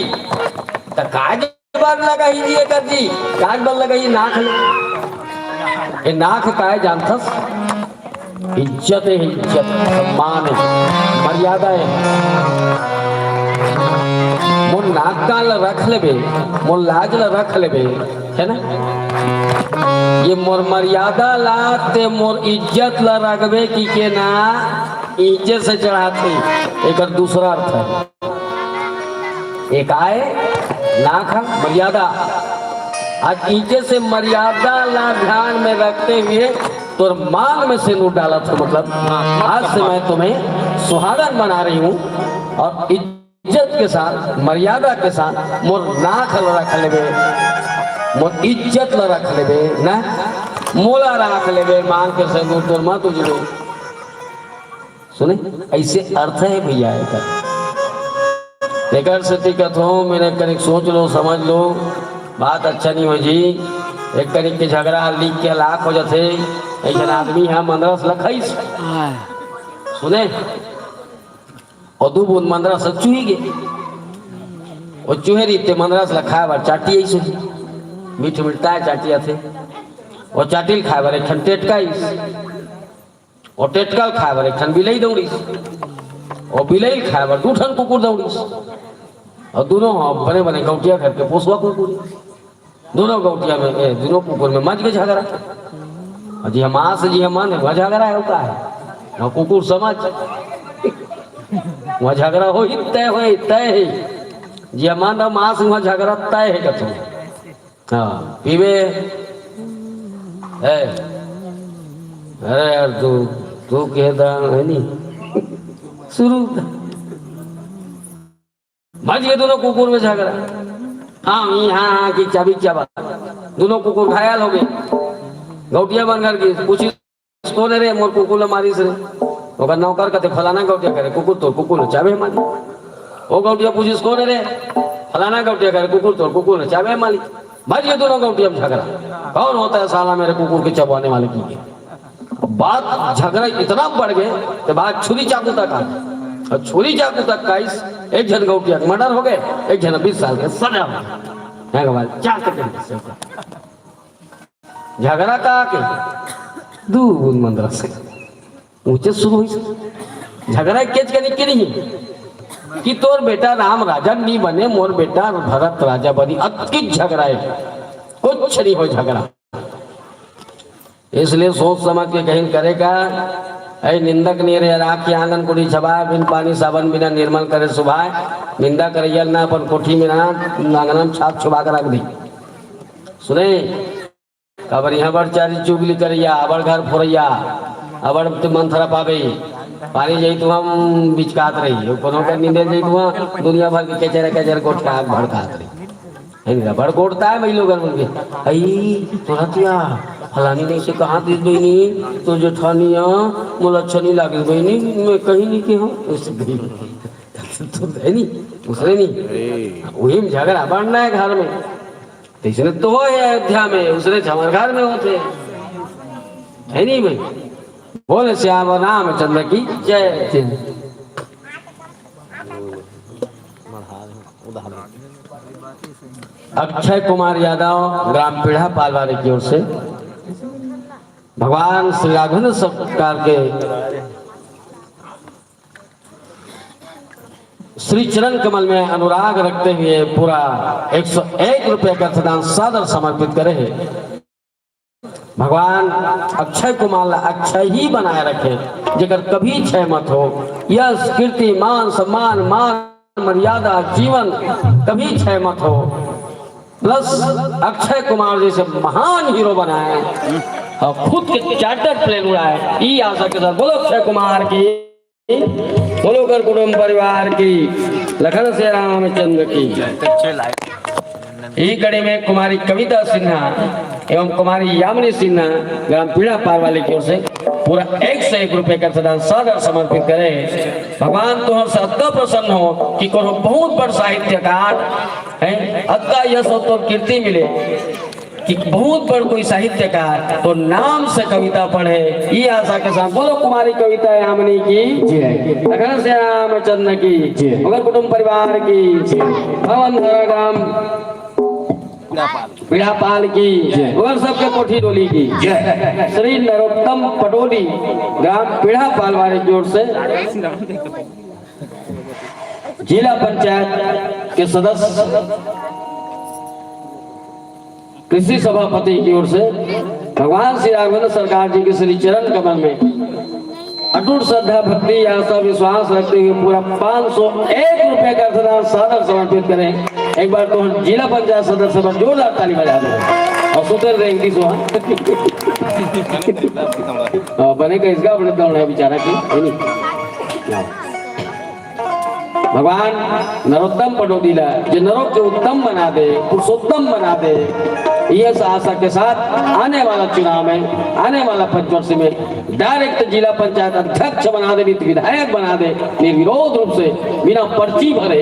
त काज बर लगाही जी एकर जी, काज बर लगाही नाक ले। ए नाक काय जानथस? इज्जत हे, इज्जत, सम्मान हे, मर्यादा हे। मोर नाक कान ल रख लेबे, मोर लाज ल रख लेबे, हे ना? ये मोर मर्यादा ला ते मोर इज्जत ला रखबे कि के ना, इज्जत से चढ़ाथे, एकर दूसरा अर्थ हे। एक आय, नाक ह, मर्यादा। आज इज्जत से मर्यादा ला ध्यान में रखते हुए तोर मांग में सेनुर डालत हों, मतलब आज से मैं तुम्हें सुहागन बना रही हूँ और इज्जत के साथ, मर्यादा के साथ मोर नाक ल रख लेबे, मोर इज्जत ल रख लेबे ना, मोला रख लेबे, मांग के सेनुर तोर मत उजड़े। सुने, ऐसे अर्थ हे भैया एकर। एकर सेती कथों, मेरे कनिक सोच लो, समझ लो, बात अच्छा नहीं हो जी। एक कनिक के झगड़ा लिख के लाख हो जाथे, एक झन आदमी ह मंदरस ल खाइस। सुने, अउ दू बूंद मंदरस चुही गे। अउ चुहे रहिते मंदरस ल खाए बर चाटी आइस होही। मीठ मिठता हे, चाटी आथे। अउ चाटी ल खाए बर एक ठन टेटका आइस। अउ टेटका ल खाए बर एक ठन बिलई दौड़िस। अउ बिलई ल खाए बर दू ठन कुकुर दौड़िस। अउ दूनों ह बने बने गौटिया घर के पोसवा कुकुर। दूनों गौटिया में, ए, दूनों कुकुर में मच गे झगड़ा। अउ जिहां मांस, जिहां मन हे, उहां झगड़ा हे, का हे? उहां कुकुर समझ। उहां झगड़ा होही, तय होही, तय हे। जिहां मन अउ मांस, उहां झगड़ा तय हे कथों। हाँ, पीबे। ए, अरे यार, तू, तू कहे दान हे नी? शुरू। मच गे दूनों कुकुर में झगड़ा। हाँ, ई हाँ, हाँ की चाबी चाबा। दूनों कुकुर घायल हो गे। गौटिया बन करके पूछिस, "कोन हे रे, मोर कुकुर ल मारिस रे?" ओकर नौकर कथे, "फलाना गौटिया कहे, कुकुर तोर कुकुर ल चाबे मारी।" ओ गौटिया पूछिस, "कोन हे रे?" "फलाना गौटिया कहे, कुकुर तोर कुकुर ल चाबे मारी।" मच गे दूनों गौटिया में झगड़ा, "कौन होता है साला मेरे कुकुर के चबवाने वाले?" की बात, झगड़ा इतना बढ़ गे कि बात छुरी चाकू तक आ गे। अउ छुरी चाकू तक का आइस, एक झन गौटिया के मर्डर हो गे, एक झन बीस साल के सजा हो गे। हे भगवान, क्या करते हैं? झगड़ा का आके दू बूंद मंदरस हे। उहचे शुरू होइस झगड़ा। एकेच कनिक के नहीं कि तोर बेटा राम राजा नी बने, मोर बेटा भरत राजा बनी, अतकिच झगड़ा हे, कुछ नहीं होय झगड़ा। इसलिए सोच समझ के कहीं करे का। ऐ निंदक नी रे, राखी आंगन कुड़ी छबाय, बिन पानी साबन बिना निर्मल करे सुभाय। निंदा करइया ल ना अपन कोठी में ना, आंगना में छाप छुबा के रख दी। सुने, काबर इहां बड़ चारी चुगली करइया, अबड़ घर फोरइया, अबड़ ते मंथरा पाबे। पानी जाई तो हम बिचकात रही, कोनो कर निंदे जाई तो दुनिया भर के कचरा कचरा गोठ के आग भड़कात रही। हे ना, बड़ गोठता हे भाई लोगन मन के। "अई, तोर हतिया, फलानी नहीं से कहा दिस बहिनी, तोर जेठानिया, मोला अच्छा नहीं लागिस बहिनी, मैं कहीं नहीं के हूं।" ऐसे कही। तो हे नहीं, उसने नहीं। वही में झगड़ा बढ़ना हे घर में। तइसने तो हे अयोध्या में, उसने हमर घर में होथे। हे नहीं भाई? बोले सियावर रामचंद्र की जय। अक्षय कुमार यादव, ग्राम पीढ़ा पालवारी की ओर से भगवान श्री राघवेंद्र सरकार के श्री चरण कमल में अनुराग रखते हुए पूरा एक सौ एक रुपए का दान सादर समर्पित करे हे। भगवान अक्षय कुमार ला अक्षय ही बनाए रखे, जेकर कभी क्षय मत हो। यश, कीर्ति, मान, सम्मान, मान, मर्यादा, जीवन कभी क्षय मत हो। प्लस अक्षय कुमार जैसे महान हीरो बनाए और खुद के चार्टर प्लेन उड़ाए, ई आशा के साथ बोलो अक्षय कुमार की। बोलो कर कुटुंब परिवार की, लखन से रामचंद्र की। इही कड़ी में कुमारी कविता सिन्हा एवं कुमारी यामिनी सिन्हा ग्राम पीड़ा पार वाले की ओर से पूरा एक सौ एक रुपए का दान सादर समर्पित करे। भगवान तोहर से अतका प्रसन्न हो कि कोनो बहुत बड़ साहित्यकार हे, अतका यश और तोर कीर्ति मिले। कि बहुत बड़ कोई साहित्यकार तो नाम से कविता पढ़े, ई आशा के साथ बोलो कुमारी कविता यामिनी की जय। लखन श्याम चंद्र की जय। मगर कुटुंब परिवार की जय। भवन धरा ग्राम पीढ़ापाल की जय। और सबके कोठी डोली की जय। श्री नरोत्तम पटोली, ग्राम पीढ़ापाल वाले की ओर से जिला पंचायत के सदस्य, कृषि सभापति की ओर से भगवान श्री राघवेंद्र सरकार जी के श्री चरण कमल में अटूट श्रद्धा, भक्ति, आस्था, विश्वास रखते हुए पूरा पाँच सौ एक रुपए का अर्पण सादर समर्पित करें। एक बार तो हम जिला पंचायत सदस्य पर जोरदार ताली बजा दें और सुधर रहे इनकी सुहा। हाँ, बने का इसका अपने दौड़ है बेचारा की, है नहीं? हाँ। भगवान नरोत्तम पटोदी ला, जो नरों के उत्तम बना दे, पुरुषोत्तम बना दे, ये आशा के साथ आने वाला चुनाव में, आने वाला पंचवर्षी में डायरेक्ट जिला पंचायत अध्यक्ष बना दे, विधायक बना दे, निर्विरोध रूप से बिना पर्ची भरे।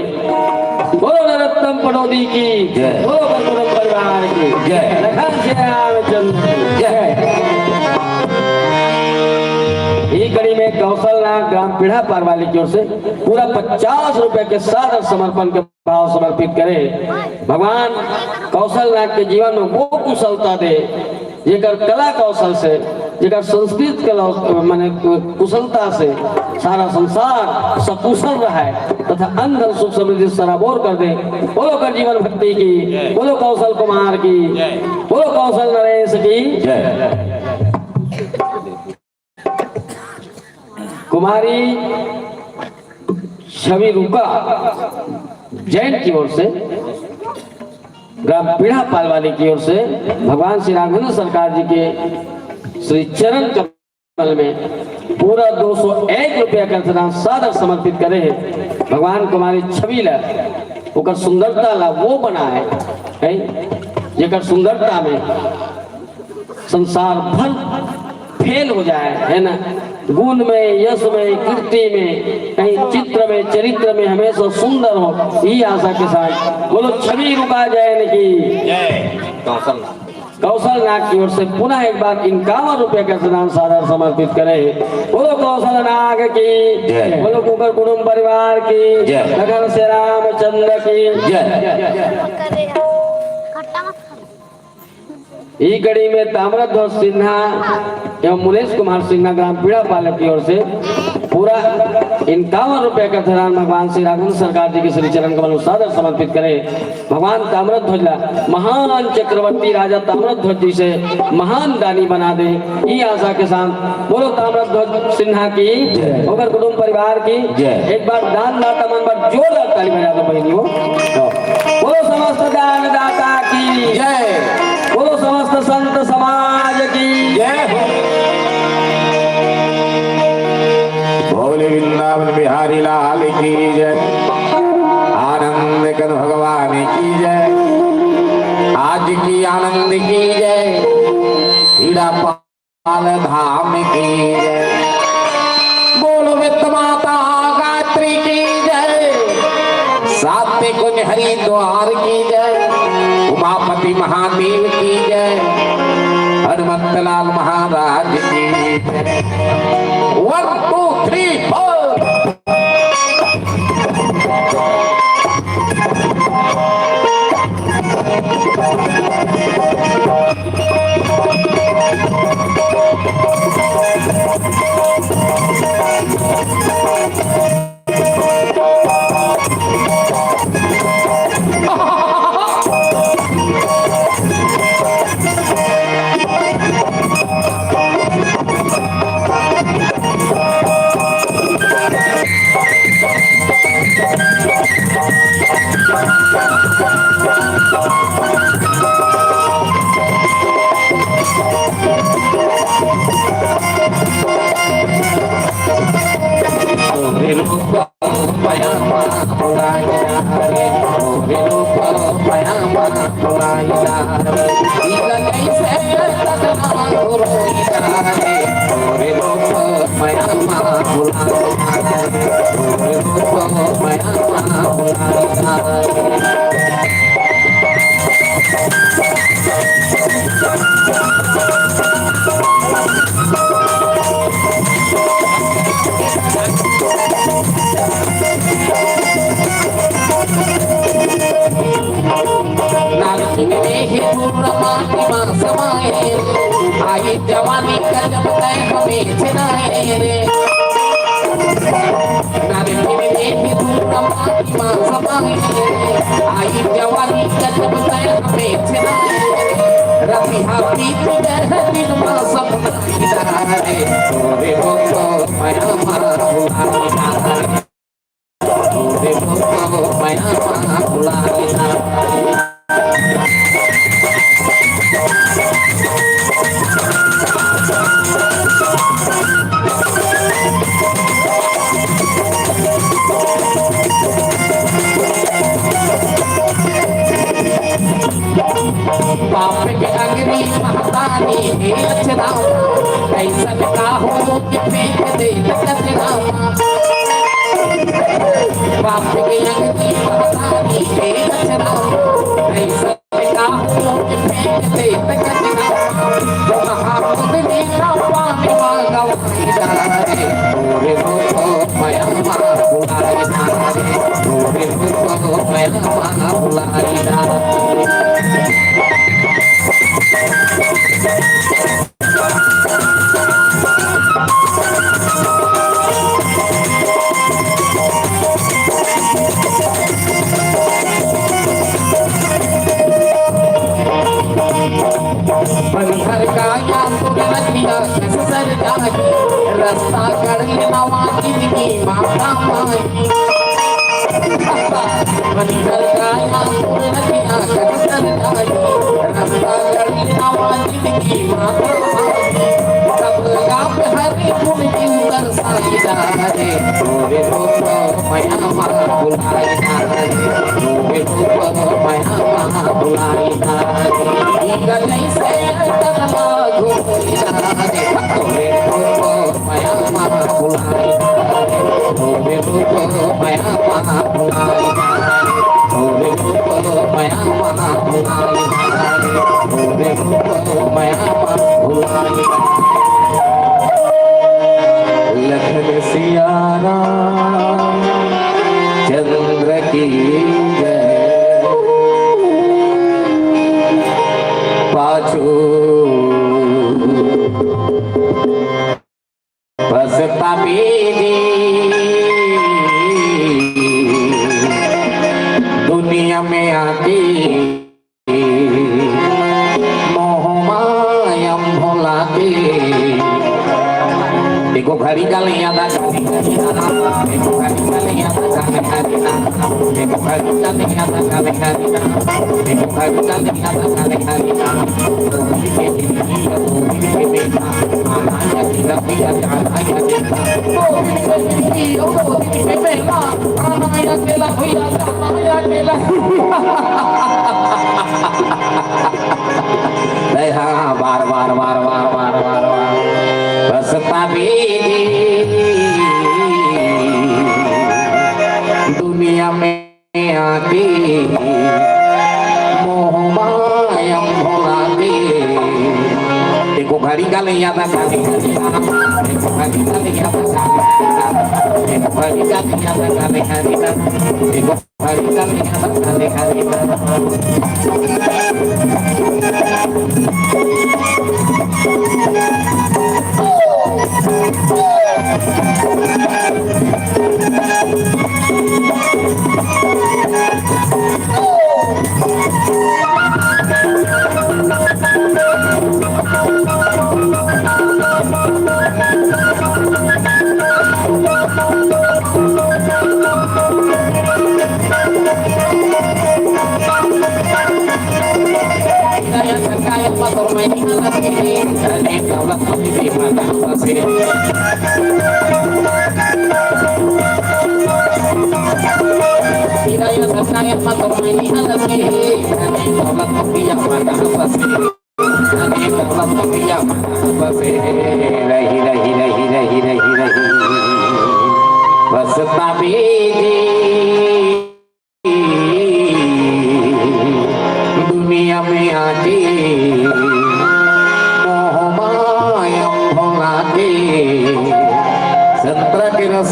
बोलो नरोत्तम पटोदी की जय। बोलो बरकुटम परिवार की जय। लखन श्री रामचंद्र की जय। ये कड़ी में कौशलनाथ ग्राम पीढ़ापाल वाले की ओर से पूरा पचास रुपए के सादर समर्पण के भाव समर्पित करे। भगवान कौशलनाथ के जीवन में वो कुशलता दे, जेकर कला कौशल से, जेकर संस्कृत कला, माने कुशलता से सारा संसार सकुशल रहे तथा अन्न धन सुख समृद्धि सराबोर कर दे। बोलो कर जीवन भक्ति की, बोलो कौशल कुमार की, बोलो कौशल नरेश की जय। कुमारी छवि रुका जैन की ओर से, ग्राम पीढ़ापाल वाली की ओर से भगवान श्री राघवेंद्र सरकार जी के श्री चरण कमल में पूरा दो सौ एक रुपया का दान सादर समर्पित करे हैं। भगवान कुमारी छवि ला, ओकर सुंदरता ला वो बनाए, हैं? जेकर सुंदरता में संसार भर फेल हो जाए, है ना? गुण में, यश में, कीर्ति में, कहीं चित्र में, चरित्र में हमेशा सुंदर हो, यही आशा के साथ बोलो छवि रुका जैन की जय। कौशल नाग की ओर से पुनः एक बार इक्यावन रुपए का दान सादर समर्पित करे। बोलो कौशल नाग की जय। बोलो कुकर कुटुंब परिवार की जय। नगर से रामचंद्र की जय। ई कड़ी में ताम्रध्वज सिन्हा एवं मुनेश कुमार सिन्हा ग्राम पीड़ापाल की ओर से पूरा इक्यावन रुपए का धरान भगवान श्री राघवेंद्र सरकार जी के श्री चरण कमल में सादर समर्पित करे। भगवान ताम्रध्वज ला महान चक्रवर्ती राजा ताम्रध्वज जी से महान दानी बना दे, ई आशा के साथ। बोलो ताम्रध्वज सिन्हा की, जय। ओकर कुटुंब परिवार की, जय। एक बार दान दाता मन बर जोरदार ताली बजा दो बहनी हो। बोलो समस्त दान दाता की जय। बोलो समस्त संत समाज की जय हो। बोले वृंदावन बिहारी लाल की जय। आनंद कन भगवान की जय। आज की आनंद की जय। पीड़ा पाल धाम की जय। बोलो वित्त माता गायत्री की जय। सात्य कुंज हरिद्वार की जय। उमापति महादेव की जय। हनुमंत लाल महाराज की जय। One, two, three, four। दूर माटी मा समाए रे, आई जवानी का जब तय हमें छिनाए रे। नारे मेरे देख दूर माटी मा समाए रे, आई जवानी का जब तय हमें छिनाए रे। राती हाथी तू गए दिन मा सपना रे, तोरे को तो माया मा बुला रे। बाप के अंगरी महतारी के अचरा, कैसन का हो के फेंक दे कचरा। बाप के अंगरी महतारी के अचरा, कैसन का हो के फेंक दे कचरा। तो महापुतली ना पानी मांगा रे, तोरे को तो माया मा बुलाए रे, तोरे को तो माया मा बुलाए रे। बंधर का या तुरतिया कस सर जाही, रास्ता कर लेना वा जिंदगी माता माई। बंधर का या तुरतिया कस सर जाही, रास्ता कर लेना वा जिंदगी माता माई। सब लगा पे हरे गुण की उतर साई रे, तोरे को तो माया मा बुलाए रे, तोरे को तो माया मा बुलाए रे। ई गजै से करना घूम रे, तोरे को तो माया मा बुलाए रे, तोरे को तो माया मा बुलाए रे, तोरे को तो माया मा बुलाए रे, तोरे को तो माया मा बुलाए रे। लखन सिया राम चंद्र की जय। पाछू पछतावे जी दुनिया में आके मोह माया भुला के। देखो घड़ी का लिया था, देखो घड़ी का लिया था, देखो घड़ी का लिया था। नहीं, हाँ, बार, बार, बार। पछतावे जी दुनिया में आके मोह माया भुला के। देखो घड़ी का लिया था, घड़ी का लिया था, देखो घड़ी का लिया था, देखो घड़ी का लिया था, घड़ी का लिया था, देखो घड़ी का लिया था, घड़ी का लिया था। रही, रही, रही, रही, रही, रही। पछतावे जी दुनिया में आके मोह माया भुला के। संतरा के रस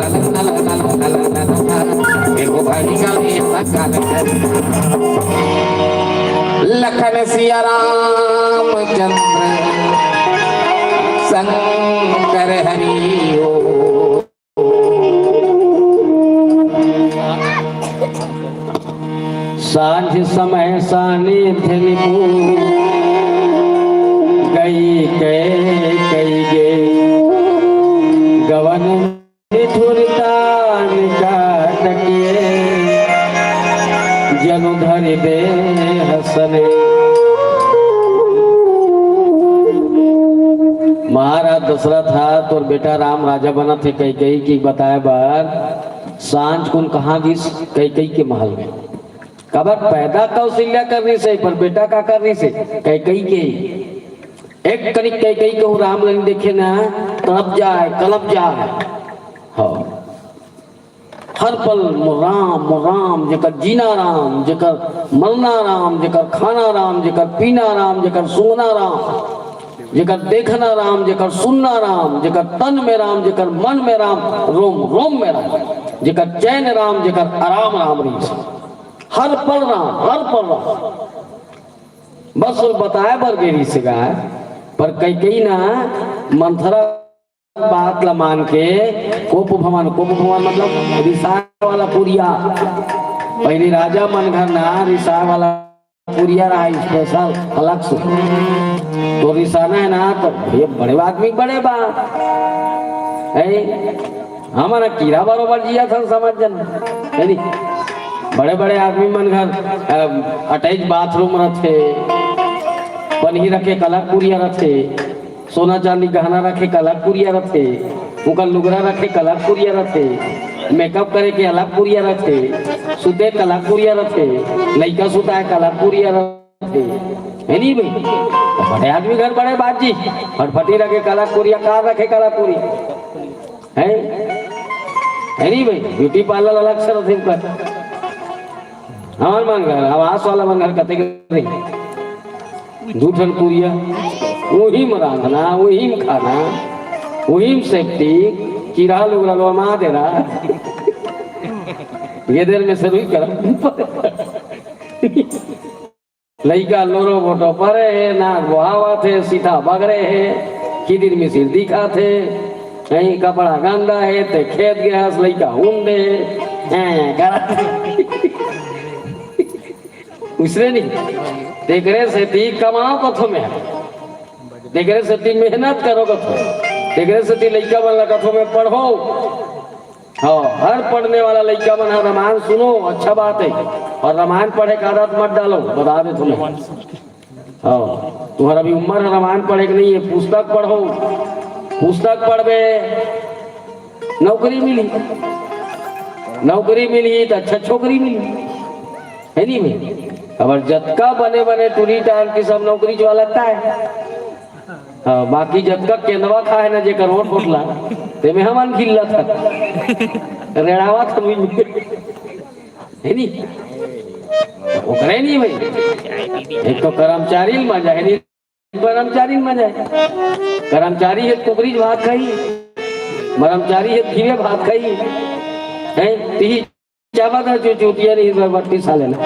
लखन सिया रामचंद्र शंकर हरि ओम। सांझ समय सानिध्य निपुण गई कै कई गे गवन निठुरता निकट के जनु धरि देह सने। महाराज दशरथ हा तोर बेटा राम राजा बनत हे कैकई के बताए बर सांझ कुन कहाँ गिस? कैकई के महल में। काबर पैदा कौशल्या कर रहिसे, पर बेटा का कर रहिसे? कैकई के। एक कनिक कैकई कहूँ राम ला नइ देखे ना, तड़प जाए, कलप जाए। हाँ। हर पल मोर राम, मोर राम, जेकर जीना राम, जेकर मरना राम, जेकर खाना राम, जेकर पीना राम, जेकर सूंघना राम, जेकर देखना राम, जेकर सुनना राम, जेकर तन में राम, जेकर मन में राम, रोम रोम में राम, जेकर चैन राम, जेकर आराम राम रहिस। हर पल राम, हर पल राम। बस वो बताए बर गे रहिस गा, पर कैकई ना मंथरा बात ला मान के कोप भवन, कोप भवन मतलब रिसाए वाला पुरिया। पहली राजा मन घर ना रिसाए वाला पुरिया रहा स्पेशल अलग से। तो रिसाना है ना तो ये बड़े आदमी बड़े बा है। हमन कीरा बरोबर जिया थन समझ जन है नी। बड़े बड़े आदमी मन घर अटैच बाथरूम रथे, पनही रखे कलक पुरिया रथे, सोना चांदी गहना रखे कलक पुरिया रथे, उकर लुगरा रखे कलक पुरिया रथे, मेकअप करे के अलग पुरिया रथे, सुते कलक पुरिया रथे, लइका सुताए कलक पुरिया रथे, है नी भाई? बड़े आदमी घर बड़े बात जी, फटफटी रखे कलक पुरिया, कार रखे कलक पुरिया, है है नी भाई? ब्यूटी पार्लर अलग से रथे उकर। हमर मन घर, आवास वाला मन घर कतेक रही, दू ठन कुरिया, वही में रांधना, वही में खाना, वही में सेफ्टी, किरा लुगरा लोमा दे रहा। ये देर में से रुई कर। लइका लोरो बोटो परे हे, नाक बोहावत हे, सीधा बगरे हे, किदिर मिसिर दिखात हे, कहीं कपड़ा गंदा हे, ते खेत गे हस, लइका हुन दे, हैं, करत। उसने नहीं, तेकरे सेती कमाओ कथो में, तेकरे सेती मेहनत करो कथो, तेकरे सेती लइका मन ला कथो में पढ़ो। हाँ, हर पढ़ने वाला लइका मन ह रामायण सुनो, अच्छा बात है, और रामायण पढ़े का आदत मत डालो, बता दे तुम्हें। हाँ, तुम्हारा भी उम्र है रामायण पढ़े के नहीं है, पुस्तक पढ़ो, पुस्तक पढ़बे, नौकरी मिली, नौकरी मिली तो अच्छा छोकरी मिली, है नहीं भाई? अब जतका बने बने टूरी टाइम की सब नौकरी जो लगता है। हाँ, बाकी जतका केंदवा खा है ना, जेकर ओट पोटला, तेमे हमन खिल्लत हन, रेड़ावत हन, है नी? ओकरे नी भाई, एक तो कर्मचारी ल मजा है नी, कर्मचारी ल मजा है। कर्मचारी है कुकरी भात खाई, कर्मचारी है खीरे भात खाई, है तिही चाबा था जो चूतिया नहीं, इस बार बत्तीस साल है ना।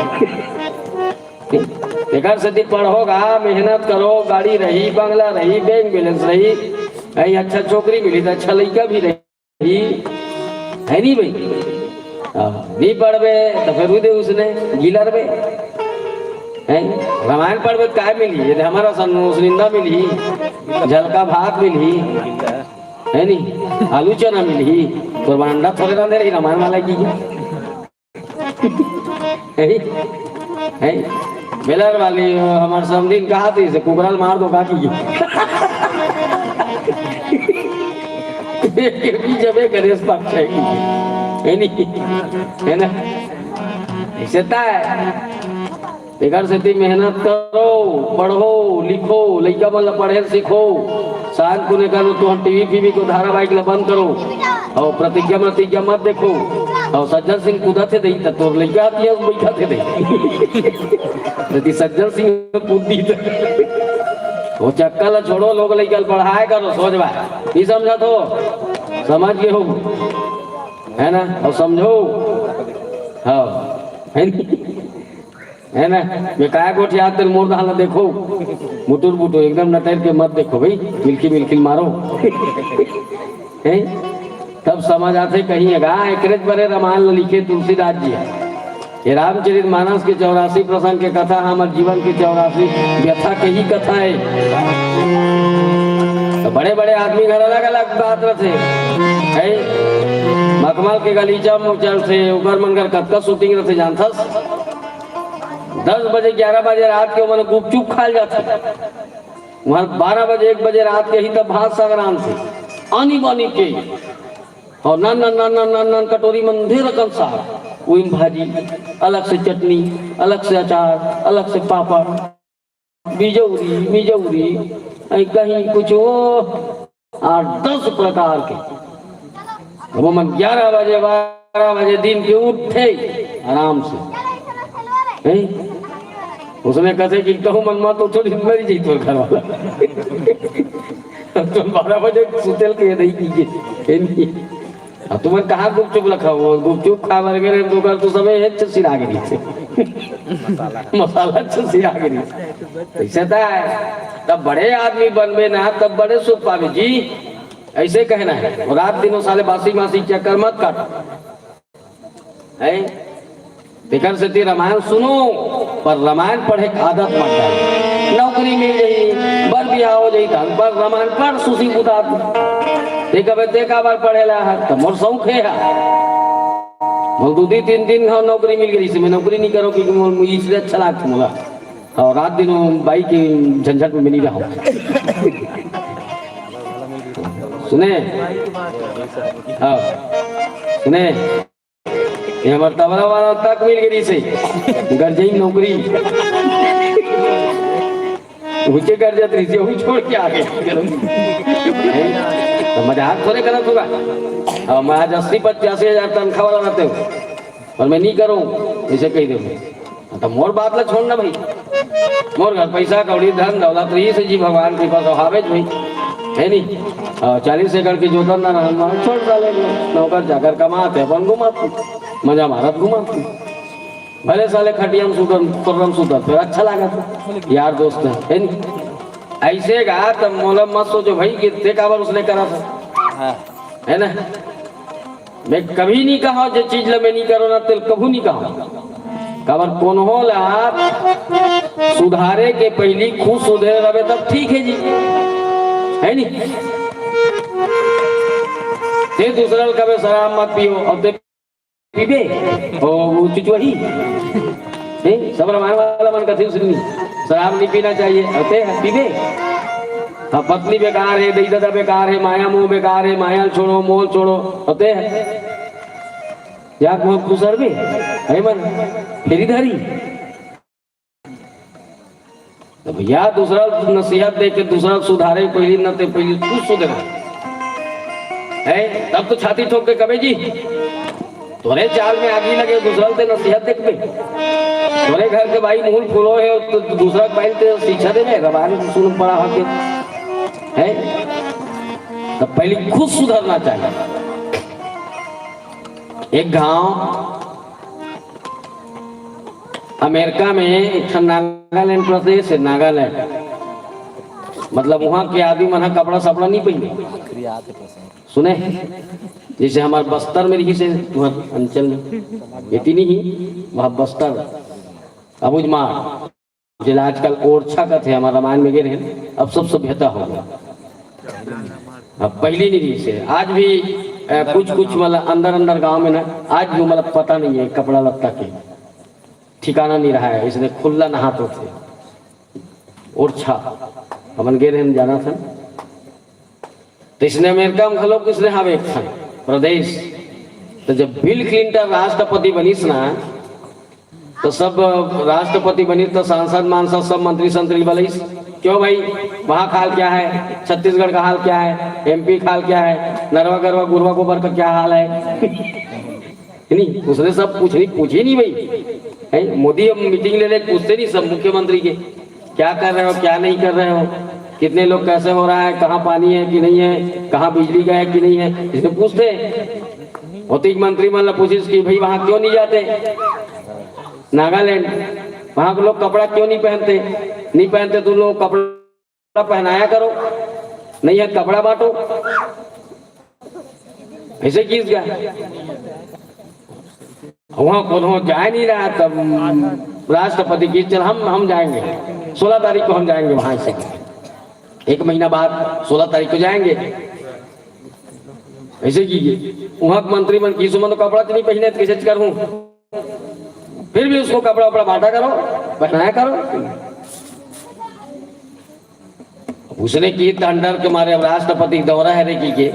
एकर सेती पढ़ो गा, मेहनत करो, गाड़ी रही, बंगला रही, बैंक बैलेंस रही, कहीं अच्छा छोकरी मिली तो अच्छा लइका भी रही, है नहीं भाई? हाँ, नहीं पढ़बे तो फिर उदे उसने गीला रबे, हैं? रामायण पढ़बे तो काय मिली? ये तो हमारा सन उसनिंदा मिली, झलका भात मिली, है नहीं? आलू चना मिली, तो अंडा थोड़े ना दे रही रामायण वाला की। है, है। बेलर वाली, अ, हमार समधिन कहा थी, इसे कुकरा ल मार दो, का की? एक के बीच में गणेश पक्ष है की? है नहीं? है ना? ऐसे ता है। एकर सेती मेहनत करो, पढ़ो, लिखो, लइका मन ला पढ़े ल सिखो। शांत कुने करो, तुहर टीवी फीवी को धारावाहिक ला बंद करो। अउ प्रतिज्ञा प्रतिज्ञा मत देखो। अउ सज्जन सिंह कूदत हे दई, त तोर लइका हतिया बइठत हे दई। यदि सज्जन सिंह कूद दी त। वो चक्कर ला छोड़ो, लोग लइका ला पढ़ाए करो, सोच बा। नहीं समझा तो समझ गए हो, है ना? और समझो, हाँ, है नहीं? है ना? मैं काय गोठियात तेल मोर दहा ला देखो, मुटुर मुटुर एकदम नटेर के मत देखो भाई, मिलकी मिलकी मारो। हैं? तब समझ आथे कहीं अगा, एकरेज बरे रामायण ल लिखे तुलसीदास जी। ये रामचरित मानस के चौरासी प्रसंग के कथा, हमर जीवन के चौरासी व्यथा के ही कथा है। तो बड़े बड़े आदमी घर अलग अलग बात रहते हैं। मखमल के गलीचा में चलते, उगर मन कर कतका शूटिंग रहते जानथस। दस बजे, ग्यारह बजे रात के ओमन गुपचुप खाए ल जाथे। वहाँ बारह बजे, एक बजे रात के ही तब भात साग रांधथे। आनी बानी के। और नन, नन, नन, नन, नन, नन कटोरी मन ढेर अकन साग। उही म भाजी, अलग से चटनी, अलग से अचार, अलग से पापड़। बिजौरी, मिजौरी, ऐ कहीं कुछ वो आठ दस प्रकार के। अब मन ग्यारह बजे, बारह बजे दिन के उठे आराम से, हैं? उसने कथे कि कहूँ मन मत उठो, नहीं मरी जाई तोर घर वाला। तो बारह बजे सुतेल के नहीं कीजिए, है नहीं? अब तुमन कहाँ गुपचुप रखा हो? गुपचुप खा बर गए रहे, तो कर तो सबे हेच सिरा गिरी से। मसाला छ सिरा गिरी से। ऐसे तो है। तब बड़े आदमी बनबे ना, तब बड़े सुख पावे जी। ऐसे कहना है। और रात दिन वो साले बासी मासी चक्कर मत काट। हैं? तेकर सेती रामायण सुनो, पर रामायण पढ़े के आदत मत डालो। नौकरी मिल जाही, बर बिहाव हो जाही, तब पर रामायण पढ़, सुसी बुता। ते कबे ते काबर पढ़े ला है, त मोर शौक हे हा। मोर दू दी तीन दिन घाव नौकरी मिल गई, से मैं नौकरी नहीं करो, क्योंकि मोर इसलिए अच्छा लागत मोला। और रात दिन वो बाई के झंझट में मैं नहीं रहूँ। सुने? हाँ। सुने? ये हमर तबला वाला तक मिल गई से। गरजई नौकरी। ऊंचे कर जात रही, वही छोड़ के आ गए। तो मजाक थोड़े गलत होगा। अब मैं आज अस्सी पचासी हजार तनख्वाह वाला रहते हो, पर मैं नहीं करूँ, ऐसे कह दे। त मोर बात ला छोड़ ना भाई, मोर घर पैसा कौड़ी धन दौलत रहिस हे जी, भगवान कृपा से हावेच भाई, हे नी? अउ चालीस एकड़ के जोतन ना रहन, मैं छोड़ डाले, नौकर चाकर कमात हे, अपन घुमात हे, मजा मारत घुमात हे। भले साले खटिया में सुतन, कोर्रा में सुतन, फेर अच्छा लागत हे, यार दोस्त हे, हे नी? अइसे गा त मोला मत सोचो भाई कि ते काबर उसने करा था, हाँ। हे ना? मैं कभी नहीं कहा, जो चीज ला मैं नहीं करो ना, तेल कभू नहीं कहा। काबर कोनो ला सुधारे के पहिली खुद सुधरे रहे तब ठीक हे जी, हे नी? ते दूसरा ला कबे शराब मत पियो, अउ ते पीबे, ओ, वो चुचुही। हे, सब रामायण वाला मन कथे सुननी, शराब नहीं पीना चाहिए, अउ ते पीबे। हाँ, पत्नी बेकार हे, दई ददा बेकार हे, माया मोह बेकार हे, माया छोड़ो, मोह छोड़ो, अउ ते या मोह कुसर भी, हे मन, फेरी धरी। त भैया, दूसरा नसीहत दे के दूसरा सुधारे पहिली न, ते पहिली खुद सुधरे। हे, तब तो छाती ठोक के कबे जी, तोरे चाल में आगी लगे, दूसरा ते नसीहत देखबे। तोरे घर के बाई मुंह फुलो हे, त दूसरा के बाई ते शिक्षा देबे, रबान सुन पड़ा होके। हे, त पहिली खुद सुधरना चाहिए। एक गांव अमेरिका में एक ठन नागालैंड प्रदेश हे, नागालैंड, मतलब उहाँ के आदमी मन ह कपड़ा सपड़ा नहीं पहिने। सुने, जैसे हमार बस्तर में रहिस हे, तुहर अंचल में, एती नहीं ही, वहाँ बस्तर, अबुझमाड़, जेला आजकल ओरछा कथे, हमार रामायण में गे रहे, अब सब सभ्यता हो गया। अब पहिली नहीं रहिस हे, आज भी अ, कुछ कुछ मतलब अंदर अंदर गांव में ना, आज भी मतलब पता नहीं हे कपड़ा लत्ता के ठिकाना नहीं रहा हे, इसने खुल्ला नहात होथे। ओरछा, हमन गे रहे, हम जानथन। त इसने अमेरिका में घलो इसने हवे एक ठन प्रदेश। त जब बिल क्लिंटन राष्ट्रपति बनिस ना, त सब राष्ट्रपति बनिस त सांसद मानसद सब मंत्री संत्री बलइस, क्यों भाई, वहाँ का हाल क्या है, छत्तीसगढ़ का हाल क्या है, एमपी का हाल क्या है, नरवा गरवा गुरवा गोबर का क्या हाल है? नहीं, उसने सब पूछ नहीं, पूछे नहीं भाई। हे, मोदी अब मीटिंग ले ले, पूछते नहीं सब मुख्यमंत्री के, क्या कर रहे हो, क्या नहीं कर रहे हो, कितने लोग कैसे हो रहा है, कहाँ पानी है कि नहीं है, कहाँ बिजली गया है कि नहीं है, इसने पूछते। ओतिक मंत्री मन ला पूछिस कि भाई, वहाँ क्यों नहीं जाते नागालैंड, वहाँ के लोग कपड़ा क्यों नहीं पहनते? नहीं पहनते तो लोग कपड़ा पहनाया करो, नहीं है कपड़ा बांटो। ऐसे किस गया, वहाँ कोनो जाए नहीं रहा, तब राष्ट्रपति की, चल हम हम जाएंगे, सोलह तारीख को हम जाएंगे वहाँ से, एक महीना बाद सोलह तारीख को जाएंगे। ऐसे कीजिए, वहाँ के मंत्री मन की सुमन तो कपड़ा तो नहीं पहने, तो कैसे करूँ? फिर भी उसको कपड़ा उपड़ा बांटा करो, पहनाया करो। उसने की त डर के मारे अब राष्ट्रपति के दौरा हे रे की के,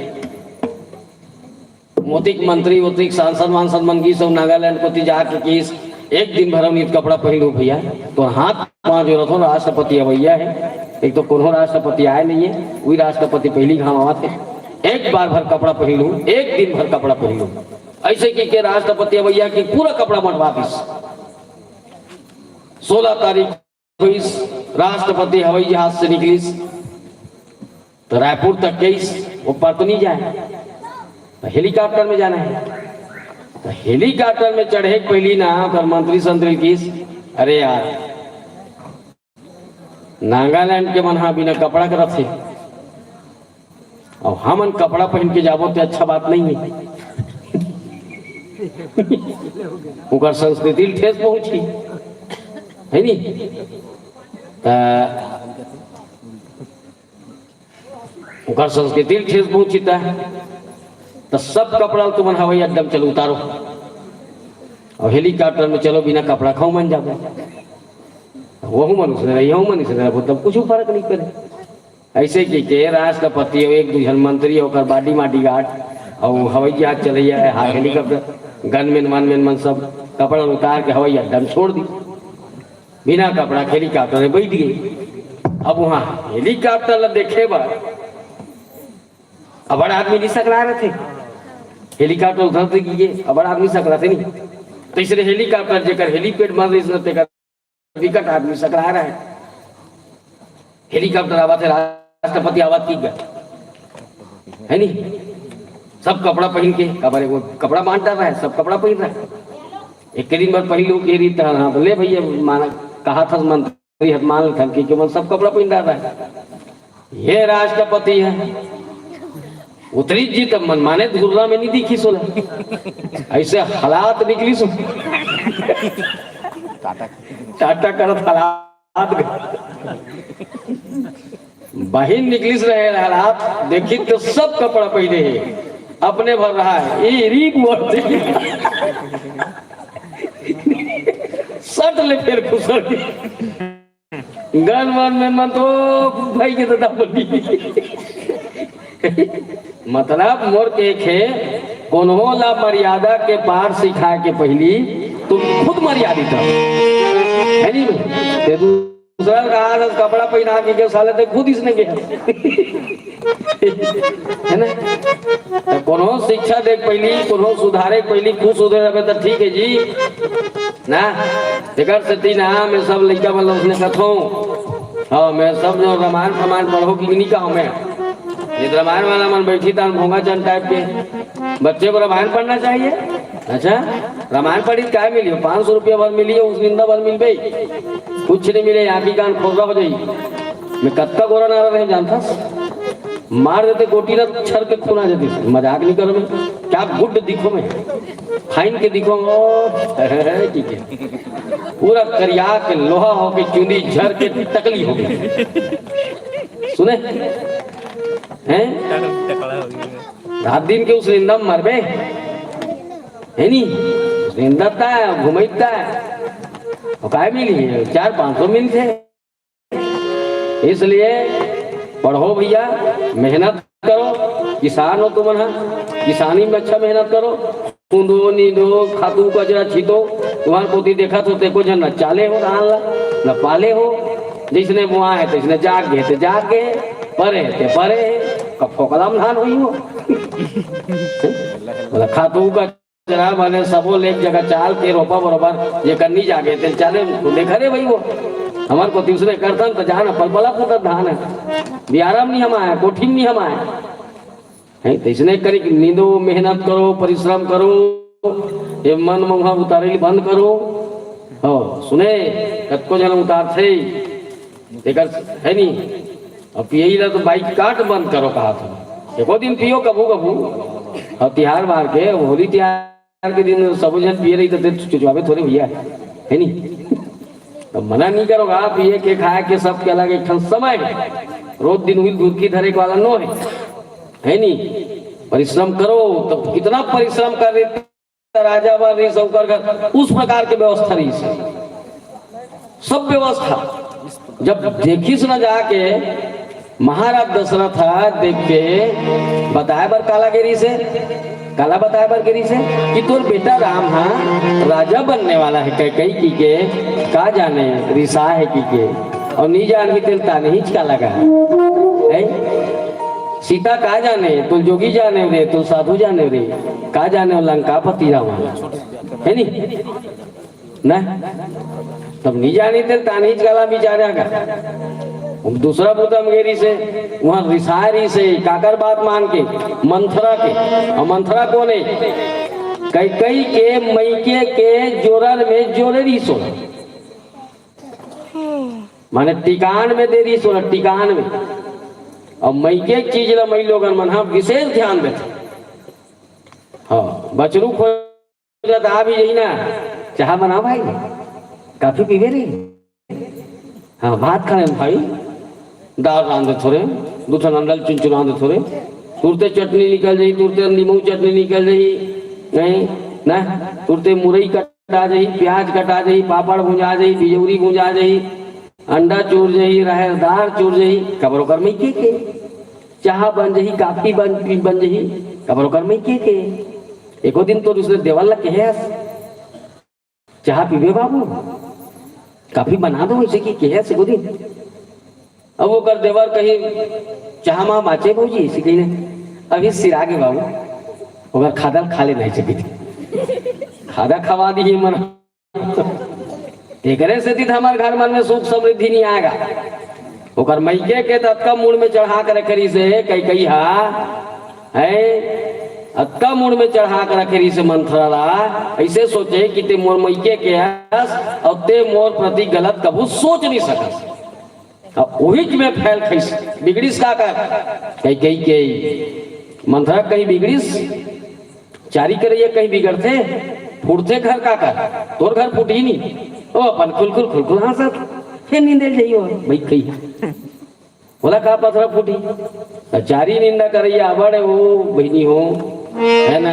मोतिक मंत्री ओतिक सांसद वांसद मन गिस अउ नागालैंड कोती जाके किस, एक दिन भर अवनीत कपड़ा पहिन लू भैया, तो हाथ पाँव जोड़त हो, राष्ट्रपति अवैया हे, एक तो कोनो राष्ट्रपति आए नहीं हे, वही राष्ट्रपति पहली घाम आवत हे, एक बार भर कपड़ा पहिन लू, एक दिन भर कपड़ा पहिन लू। ऐसे की के राष्ट्रपति अवैया की पूरा कपड़ा मंडवा दिस। सोलह तारीख होइस, राष्ट्रपति हवाई जहाज से निकलिस, तो रायपुर तक गइस, वो पर तो नहीं जाए, तो हेलीकॉप्टर में जाना है। तो हेलीकॉप्टर में चढ़े के पहली ना ओकर मंत्री संत्री किस, अरे यार, नागालैंड के मन हा बिना कपड़ा के रथे, अउ हमन कपड़ा पहन के जाबो ते अच्छा बात नहीं है। ओकर संस्कृति ल ठेस पहुंची, है नी? त ओकर संस्कृति ल ठेस पहुंची त, त सब कपड़ा ल तुमन हवाई अड्डा में चलो उतारो, अउ हेलीकॉप्टर में चलो, बिना कपड़ा खाओ मन जाबो। वहू मन उसने रही, यहू मन उसने रही, तब कुछ फर्क नहीं पड़े। ऐसे की के राष्ट्रपति अउ एक दू झन मंत्री, ओकर बॉडी माडी गार्ड, अउ हवाई जहाज चलैया हे, हा हेलीकॉप्टर, गनमैन वनमैन मन सब कपड़ा उतार के हवाई अड्डा में छोड़ दी, बिना कपड़ा के हेलीकॉप्टर में बैठ गए। अब वहाँ हेलीकॉप्टर ला देखे बर अबड़ आदमी नहीं सकला रहे थे, हेलीकॉप्टर उधर से गए, अबड़ आदमी सकला थे नहीं, तो इसलिए हेलीकॉप्टर जेकर हेलीपैड बन रही, विकट आदमी सकरा रहा है। हेलीकॉप्टर आवत है, राष्ट्रपति आवत की गा, है नी? सब कपड़ा पहन के, काबर वो कपड़ा बांट डाल रहा है, सब कपड़ा पहन रहा है। एक के दिन भर पहन लो के रीत, हाँ, तो ले भैया, माना, कहा था मंत्री हत मान लेथन कि, कि मन सब कपड़ा पहन डाल रहा है। ये राष्ट्रपति है, उतरी जी तब मन माने धुर्रा में नहीं दिखी सोला, ऐसे हालात निकली सो। टाटा करत हालात। बहिन निकलिस रहे हालात, देखी तो सब कपड़ा पहने है, अपने भर रहा है, ई री बुआ। सट ले फिर खुसर। गन वन में मन तो भाई के दादा बनी। मतलब मोर के खे, कोनो ला मर्यादा के पाठ सिखाए के पहली तुम खुद मर्यादित रहो, है नी? ते दूसरा का आज कपड़ा पहना के, के साले ते खुद इसने गया। है ना? तो कोनो शिक्षा दे के पहली, कोनो सुधारे के पहली खुद सुधरे रहे तो ठीक है जी। ना, एकर सेती ना मैं सब लइका मन ल उसने कथों। हाँ, मैं सब जो रामायण फामायण पढ़ो कि नहीं कहा मैं। ये रामायण वाला मन बैठी तान भोंगा चंद टाइप के। बच्चे को रामायण पढ़ना चाहिए। अच्छा, रामायण पढ़ी तो काय मिली? पाँच सौ रुपया भर मिली, उस निंदा भर मिल गई। कुछ नहीं मिले, आँखी कान खोखला हो जाई। मैं कत्ता गोरा नारा रहे जानता, मार देते गोटी ना, छर के खून आ जाती। मजाक नहीं करो मैं, क्या गुड दिखो मैं, फाइन के दिखो। ठीक है, पूरा करिया के लोहा हो के चुंदी झर के टकली हो गई। सुने हैं? रात दिन के उस निंदा में मरबे, है नी? उस निंदा ता है, घुमैता है। वो काय मिली? चार पाँच सौ मिलते। इसलिए पढ़ो भैया, मेहनत करो, किसान हो तुमन ह, किसानी में अच्छा मेहनत करो। कूदो, नींदो, खातू कचरा छीतो, तुम्हार कोती देखत हो, ते को झन न चाले हो धान ला, न पाले हो। जैसने बुआ है, तैसने जाग गए, ते जाग गए, परे, ते परे, कब फोकला में धान हुई हो। बोला, खातू का जरा बने सबो ले एक जगह चाल के रोपा बरोबर, ये कन्नी जागे ते चाले, तो देखा रे भाई वो, हमार कोती उसने करतन तो जान पलपला पुतर धान है, बियारा में नहीं हम आए, कोठी में नहीं हम आए। है, तो इसने करी कि नींदो, मेहनत करो, परिश्रम करो, ये मन मौहा उतारे बंद करो। हो, सुने, कतको जन उतार थे, एकर है नी। अब यही ला तो बाइकाट बंद करो कहा था। एको दिन पियो कभू कभू। और तिहार बार के, होली तिहार के दिन सब जन पिए रही तो फिर चुचवावे थोड़े भैया, है नी? तो मना नहीं करोगा, पिए के खाए के सबके अलग एक ठन समय है। रोज दिन हुई दूर की धरे वाला नो है, है नी? परिश्रम करो, तो कितना परिश्रम कर रहे राजा बर रहिस, ओकर घर उस प्रकार के व्यवस्था रहिस, सब व्यवस्था। जब देखिस न जाके महाराज दशरथ ह, देख के बताए बर काला गे रहिस हे, काला बताए बर गे रहिस हे कि तोर बेटा राम ह राजा बनने वाला है, कैकई कहि के का जाने रिसा है कहि के, और नी जानही तेल तानहीच का लगा है। सीता का जाने, तो जोगी जाने रे, तो साधु जाने रे, का जाने लंकापति रावण, है नी? ना? तब नी जानी ते तानी चला बिचारा का। अब दूसरा बुता म गे रहिस हे, वहाँ रिसाय रहिस हे, काकर बात मान के, मंथरा के। और मंथरा कोन हे? कैकई के मइके के जोरर में जोरे रहिस हे। माने टिकान में दे रहिस हे, टिकान में। और मइके के चीज ला मई लोगन मन ह विशेष ध्यान देथे। हाँ, बछरू खोजत आ भी जही ना, चाह बनाओ भाई, कॉफी पीबे रे? हाँ, भात खाए भाई, दाल रांध दे थोरे, दू ठन अंडा ल चुनचुना दे थोरे, तुरते चटनी निकल जाही, तुरते नींबू चटनी निकल जाही, नहीं ना, तुरते मुरई कटा जाही, प्याज कटा जाही, पापड़ भुंजा जाही, बिजौरी भुंजा जाही, अंडा चुर जाही, राहेर दार चुर जाही, काबर ओकर मइके के। चाह बन जाही, कॉफी बन, बन जाही, काबर ओकर मइके के। एको दिन तो दूसरे देवर ला कहे हस, चाह पीबे बाबू, कॉफी बना दो, ऐसे कि कहे हस एको दिन। अब ओकर देवर कही, चाह मा बाचे भौजी, ऐसे कही ने, अभी सिरा गे बाबू, ओकर खादा ल खा ले नहीं सके। खादा खवा दिही मन। एकरे सेती त हमर घर मन में सुख समृद्धि नहीं आएगा। ओकर मइके के त अतका मूड़ में चढ़ा के रखे रहिस हे, कैकई हा, हैं? अतका मूड़ में चढ़ा के रखे रहिस हे मंथरा ला, अइसे सोचे कि ते मोर मइके के हस अउ ते मोर प्रति गलत कभू सोच नहीं सकस। अब उहीच में फैल खइस, बिगड़िस काकर? कैकई के मंथरा कहीं बिगड़िस? चारी करइया कहीं बिगड़थे? फूटथे घर काकर? तोर घर फूटही नहीं। ओ अपन खुलखुल खुलखुल हाँसत, फेर निंदे ल जाही ओ बइठ कही। ओला का पथरा फूटी? त चारी निंदा करइया अबड़ हे वो बहिनी हो, है ना?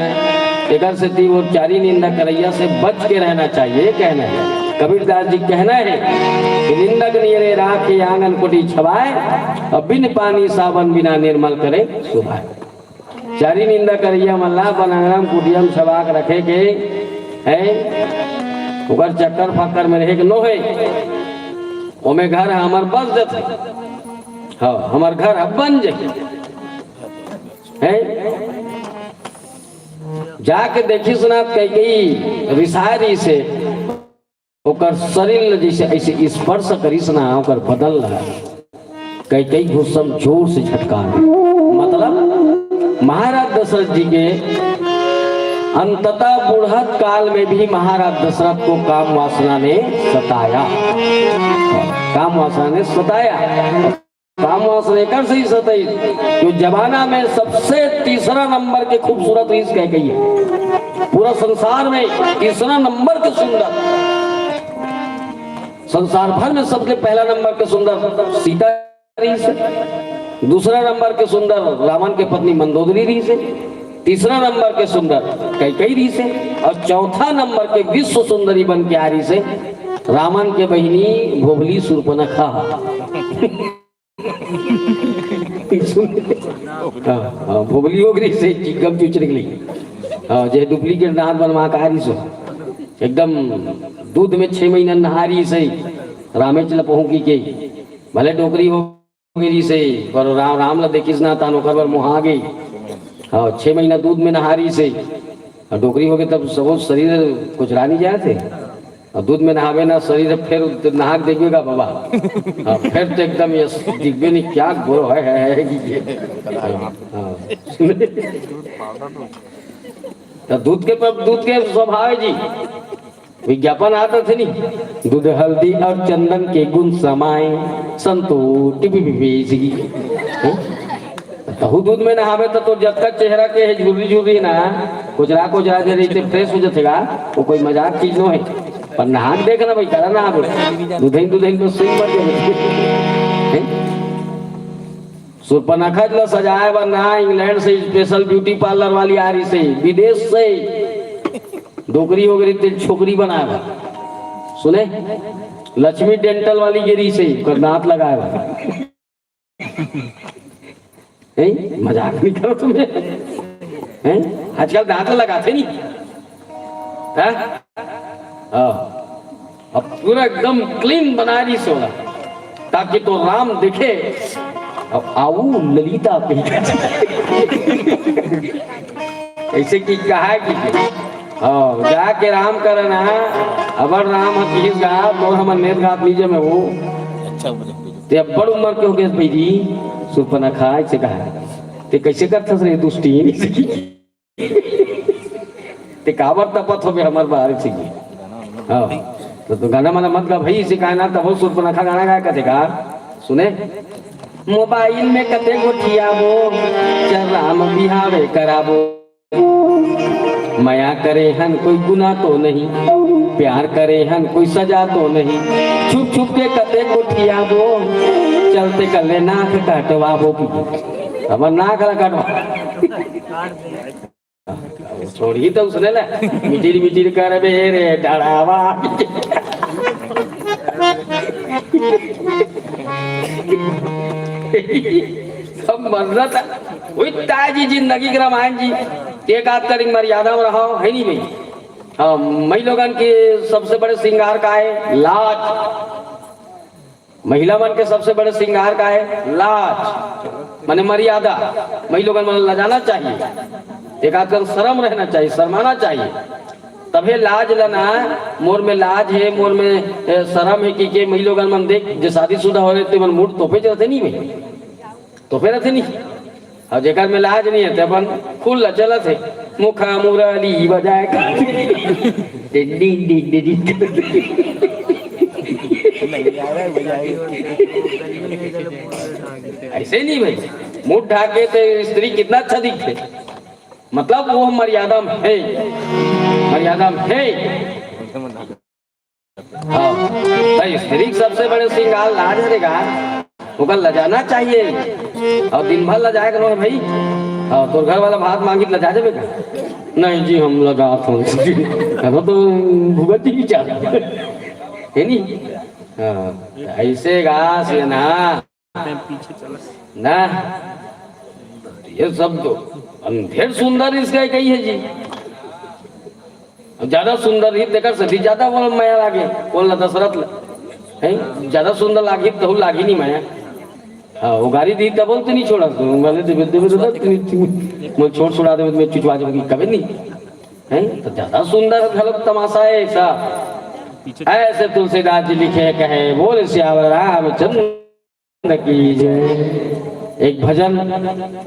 एकर सेती वो चारी निंदा करइया से बच के रहना चाहिए, कहना है। कबीरदास जी कहना है कि निंदक नियरे राखे आंगन कुटी छवाए, और बिन पानी साबन बिना निर्मल करे सुभाए। चारी निंदा करइया मन ला अपन अंगना म कुटिया म छबा के रखे के है, ओकर चक्कर फक्कर में रहे के नो है। ओमे घर ह हमर बस जथे, हाँ, हमर घर ह बन जथे, है। जाके देखिस ना, कैकई रिसाय रहिस हे, ओकर शरीर ल जइसे अइसे स्पर्श करिस ना, ओकर बदन ल, कैकई गुस्सा म जोर से झटकार। मतलब महाराज दशरथ जी के अंततः बुढ़त काल में भी महाराज दशरथ को काम वासना ने सताया, काम वासना ने सताया। काम वासना एकर से ही सताई, जो जमाना में सबसे तीसरा नंबर के खूबसूरत रहिस कैकई हे। पूरा संसार में तीसरा नंबर के सुंदर, संसार भर में सबसे पहला नंबर के सुंदर सीता रहिस हे, दूसरा नंबर के सुंदर रावण के पत्नी मंदोदरी रहिस हे, तीसरा नंबर के सुंदर कैकई रहिस हे, और चौथा नंबर के विश्व सुंदरी बन के आ रहिस हे रावण के बहिनी भोभली सूर्पनखा। हाँ, हाँ, भोभली हो गई से चिकम चुचरी गई। हाँ, जे डुप्लीकेट नहात बनवा का रहिस हे, एकदम दूध में छह महीना नहा रहिस हे, रामेच ल पहुंकी के, भले डोकरी हो गई से, पर राम, राम ला देखिस ना, तान ओकर बर मोहा गई। हाँ, छह महीना दूध में नहा रहिस हे, और डोकरी हो गई तब सबो शरीर कुचरा नहीं जाए थे। अउ दूध में नहाबे ना शरीर, फेर नहा के देखबे गा बाबा। हाँ, फेर तो एकदम ये दिखबे नहीं, क्या गोरो है, है, है कि ये। हाँ। तो दूध के पर, दूध के स्वभाव है जी, विज्ञापन आता थे नहीं, दूध हल्दी और चंदन के गुण समाए, संतो टिपी पिपी जी। हाँ? तहू दूध में नहाबे त तोर जतका चेहरा के हे झुर्री झुर्री ना, कोचरा कोचरा जे रहिथे, फ्रेश हो जथे गा। वो कोई मजाक चीज नो हे। पर नहा के देख ना भाई, करा नहाबे। दूधइन दूधइन में सुई मर जाबे। हैं? सूर्पनखा ल सजाए बर ना इंग्लैंड से स्पेशल ब्यूटी पार्लर वाली आ रहिस हे, विदेश से। डोकरी हो गई तेल छोकरी बनाए बर। सुने? लक्ष्मी डेंटल वाली गे रहिस हे, ओकर दांत लगाए बर। हैं? मजाक नहीं करो तुम्हें। हैं? आजकल दांत लगाथे नहीं। हैं? हाँ। अब पूरा एकदम क्लीन बना रहिस हे, ताकि तो राम देखे। अब आऊ ललिता कही। ऐसे कि कहा कि हाँ, जाके राम करा ना, अबड़ राम ह किहिस गा, तोर हमर नेत गात नीचे में हो। अच्छा बोले। ते अब्बड़ उम्र के हो गए भाई जी, सूर्पनखा, ऐसे कहा। ते कैसे करथस रे दुष्टी? ते काबर तपत होबे हमर बाहर से? हाँ, तो, तो गाना माना मत गा भाई, इसे कहा ना तब सूर्पनखा गाना गाया कथे का। सुने, मोबाइल में कते गोठियाबो, चल राम बिहावे कराबो। मया करे हन कोई गुनाह तो नहीं, प्यार करे हन कोई सजा तो नहीं। छुप छुप के कते गोठियाबो, चलते कल्ले नाक काटवाबो की। अब नाक ला काटवा। छोड़ी तो उसने ना, मिटिर मिटिर करबे रे डरावा। सब मरना था। वही ताजी जिंदगी के रामायण जी। एक आध तारीख मर्यादा में रहा है नहीं भाई। हाँ, मई लोगन के सबसे बड़े श्रृंगार का है लाज। महिला मन के सबसे बड़े श्रृंगार का है लाज, माने मर्यादा। मई लोगन मन लजाना चाहिए, एक आध कन शर्म रहना चाहिए, शर्माना चाहिए। तभे लाज ल ना, मोर में लाज हे, मोर में, ए, शरम हे कि के मई लोगन मन देख, जे शादीशुदा हो रहे, ते मन मुड़ तोपे रथे नहीं में, तोपे रथे नहीं। अउ जेकर में लाज नहीं हे, ते अपन खुल ल चलत हे, मुखा मुरली बजाए का। डिंग, डिंग, डिंग, डिंग। ऐसे नहीं भाई, मुड़ ढाके ते स्त्री कितना अच्छा दिखथे। मतलब वो मर्यादा में हे, मर्यादा में हे। हाँ, भाई, स्त्री के सबसे बड़े श्रृंगार लाज हरे गा, ओकर लजाना चाहिए। अउ दिन भर लजाए के रहो भाई। हाँ, तोर घर वाला भात मांगी त लजा जाबे का? नहीं जी, हम लजाथन। अब तो भुगत ही चाह, हे नहीं? हाँ, ऐसे गा से ना। ना, ये सब तो अंधेर सुंदर इसका कही है जी। अब ज्यादा सुंदर ही तेकर से भी ज्यादा वो मया लागे, बोल ना दशरथ ल-, हैं? ज्यादा सुंदर लागी तो लागी नहीं मया। हाँ, वो गाड़ी दी तब तो नहीं छोड़ा, तो मैंने देवे, देवे, देवे, देवे, मैं छोड़ छुड़ा देवे, मैं चुचवा जाऊंगी, कभी नहीं। हैं? तो ज्यादा सुंदर घलो तमाशा है ऐसा। ऐसे तुलसीदास जी लिखे कहे, बोल सियावर रामचंद्र की जय। एक भजन,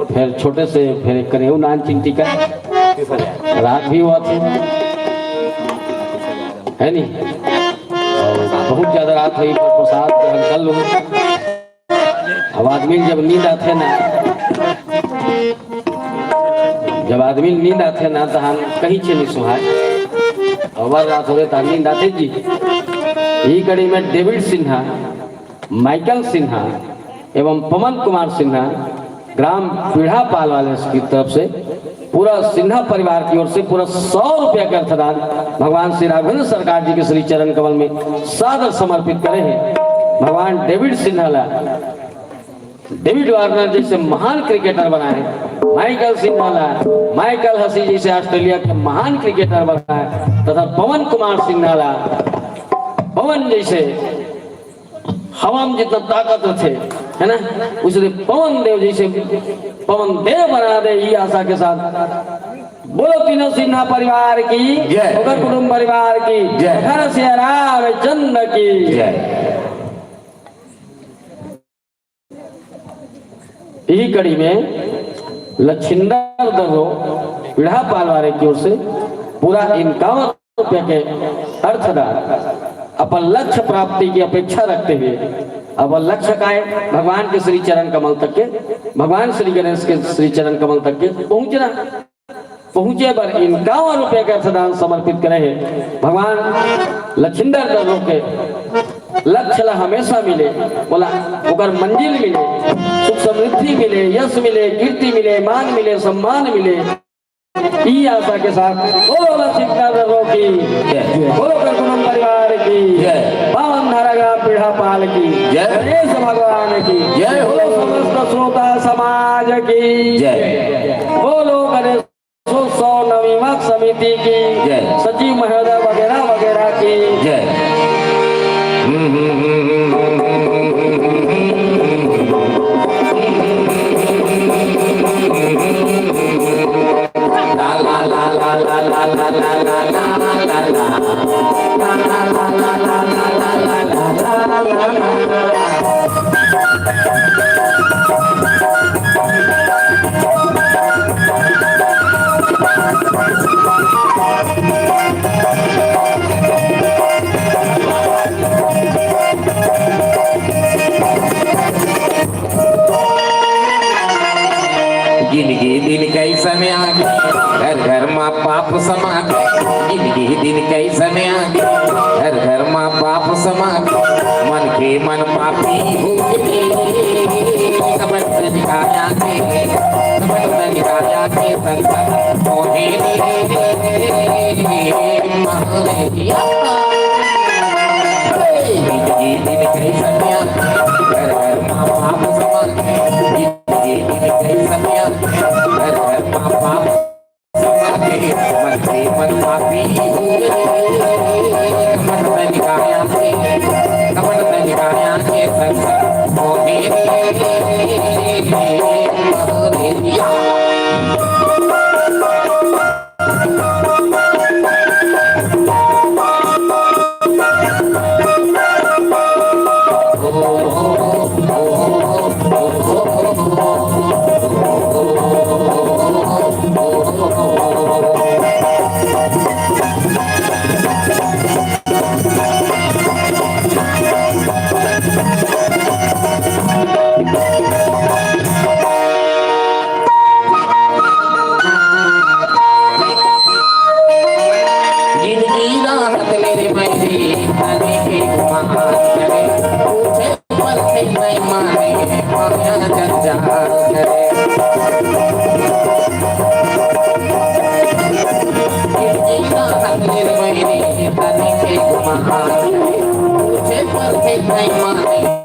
फिर छोटे से, फिर एक करेऊ नान चिंती का। रात भी हुआ थी, है नी? अउ बहुत ज्यादा रात हुई, तो प्रसाद ग्रहण कर लो। अब आदमी जब नींद आथे ना, जब आदमी नींद आथे ना, तहान कहीं छे नहीं सुहाय। अउ रात होवे, तहान नींद आथे जी। ई कड़ी में डेविड सिन्हा, माइकल सिन्हा एवं पवन कुमार सिन्हा, ग्राम पीढ़ापाल वाले की तरफ से पूरा सिन्हा परिवार की ओर से पूरा सौ रुपया का अर्थदान भगवान श्री राघवेंद्र सरकार जी के श्री चरण कमल में सादर समर्पित करे हैं। भगवान डेविड सिन्हा ला, डेविड वार्नर जैसे महान क्रिकेटर बनाए, माइकल सिन्हा ला, माइकल हसी जैसे ऑस्ट्रेलिया के महान क्रिकेटर बनाए, तथा पवन कुमार सिन्हा ला, पवन जैसे हवा में जितना ताकत रथे, है ना, उसने पवन देव जैसे पवन देव बना दे, ये आशा के साथ। बोलो तीनों सिन्हा परिवार की, जय। मगर कुटुंब परिवार की, जय। घर से रामचंद्र की। जय। यही कड़ी में लक्षिंदर दर्रो पीढ़ा पालवारे की ओर से पूरा इक्यावन रुपये के अर्थदान अपन लक्ष्य प्राप्ति की अपेक्षा रखते हुए, अपन लक्ष्य का है भगवान के श्री चरण कमल तक के, भगवान श्री गणेश के श्री चरण कमल तक के पहुंचना, पहुंचे बर इक्यावन रुपये के अर्थदान समर्पित करे हैं। भगवान लक्षिंदर दर्रो के लक्ष्य ला हमेशा मिले, बोला ओकर मंजिल मिले, सुख समृद्धि मिले, यश मिले, कीर्ति मिले, मान मिले, सम्मान मिले, ई आशा के साथ बोलो लक्षिंदर दर्रो की जय। बोलो करकुनम परिवार की जय। पावन धारा ग्राम पीढ़ा पाल की जय। गणेश भगवान की जय। बोलो समस्त श्रोता समाज की जय। बोलो गणेश उत्सव नवयुवक समिति की जय। सचिव महोदय वगैरह वगैरह की जय। जिंदगी दिन कैसन आगे, घर घर मा पाप समा गे। जिंदगी दिन कैसन आगे, घर घर मा पाप समा गे। मन के मन पापी हो गे। समझ में निकाया के, समझ में निकाया के संसार मोहे रे। जिंदगी दिन कैसन आगे, घर घर मा पाप समा गे। जिंदगी राहत ले रे भाई रे, तने के गुमान करे। पूछे पर के नहीं माने, माया जंजाल करे। जिंदगी राहत ले रे भाई रे, तने के गुमान करे। पूछे पर के नहीं माने,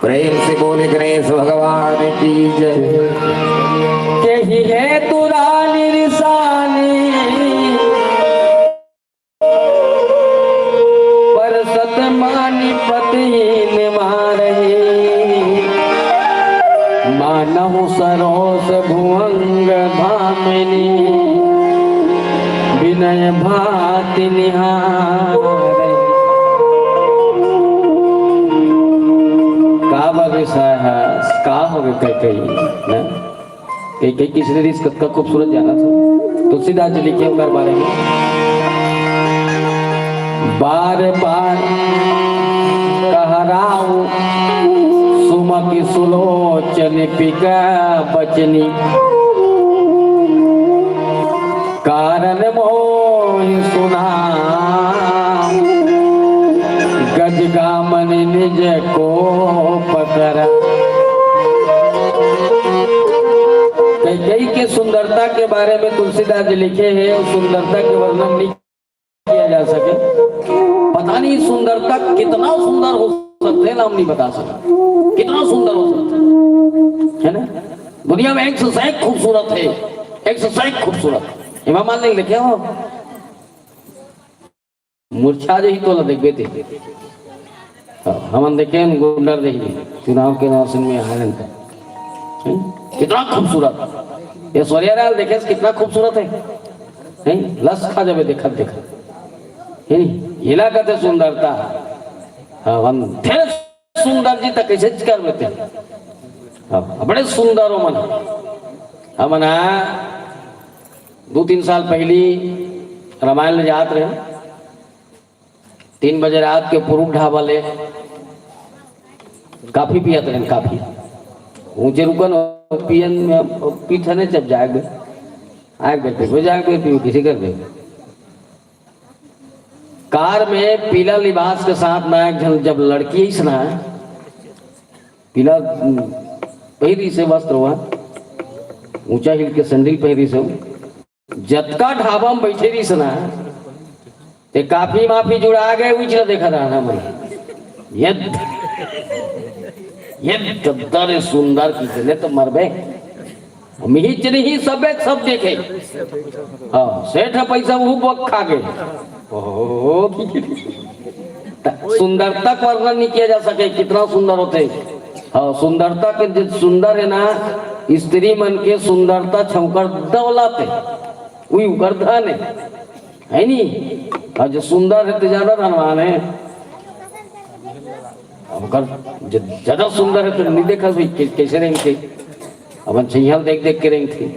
प्रेम से बोले गणेश भगवान की जय। केही हे तुरानी रिसानी, पर सतमानी पतिहीन मारही। मानहु सरोस भुवंग भामिनी, विनय भाति निहार। का बा विषय है, का हो गे कई कई, हैं? कई कई किसने रिस कतका खूबसूरत जाना था। तुलसीदास जी लिखे ओकर बारे में, बार बार कहराऊ सुमति सुलोचन पिका बचनी, कारण मोहि सुना गज गामन निज को पकड़ा। कैकेयी के सुंदरता के बारे में तुलसीदास जी लिखे हैं, उस सुंदरता के वर्णन नहीं किया जा सके। पता नहीं सुंदरता कितना सुंदर हो सकते हैं, हम नहीं बता सकते कितना सुंदर हो सकते हैं, है ना? दुनिया में एक से एक खूबसूरत है, एक से एक खूबसूरत। हेमा मालिनी देखे हो, मुरझा जाही तोला देखबे ते। हाँ, हमन देखे हन गोंडर देही, चुनाव के मौसम में आए हन त। हैं? कितना खूबसूरत। ऐश्वर्या राय देखे से कितना खूबसूरत है। हैं? लस खा जाबे देखत देखत। हैं? एला कहते सुंदरता। हाँ, हम थे सुंदर जी तक कैसे कर लेते। हाँ, बड़े सुंदर हो मन। हमन हा दू तीन साल पहिली रामायण ले जात रहे, तीन बजे रात के पुरुब ढाबा ले कॉफी पियत रहे, कॉफी। ऊंचे रुकन पियन में पीथने जब जाए बे, आए बे पीबे, जाए बे पीबे, किसी कर बे। कार में पीला लिबास के साथ ना एक झन जब लड़की अइस ना, पीला, उम, पहिरी से वस्त्र हुआ, ऊंचा हील के सैंडल पहिरी से, जतका ढाबा में बैठे रहिस ना, ते कॉफी माफी जुड़ा गे, उइच ला देखत रहा ना मन। ये, ये गद्दा रे सुंदर की चले तो मरबे। मिहिच नहीं सबे सब देखे। हाँ, सेठ ह पैसा वो बक खा गे। ओहो, त सुंदरता के वर्णन नहीं किया जा सके, कितना सुंदर होते। हाँ, सुंदरता के जो सुंदर है ना, स्त्री मन के सुंदरता छौकर दौलत है, उही उकर धन है, है नी? और जो सुंदर है तो ज्यादा धनवान है। अब अगर ज-, ज्यादा सुंदर है तो नहीं देखा भाई, कै-, कैसे रेंगथे? अपन चैहल देख देख के रेंगथे।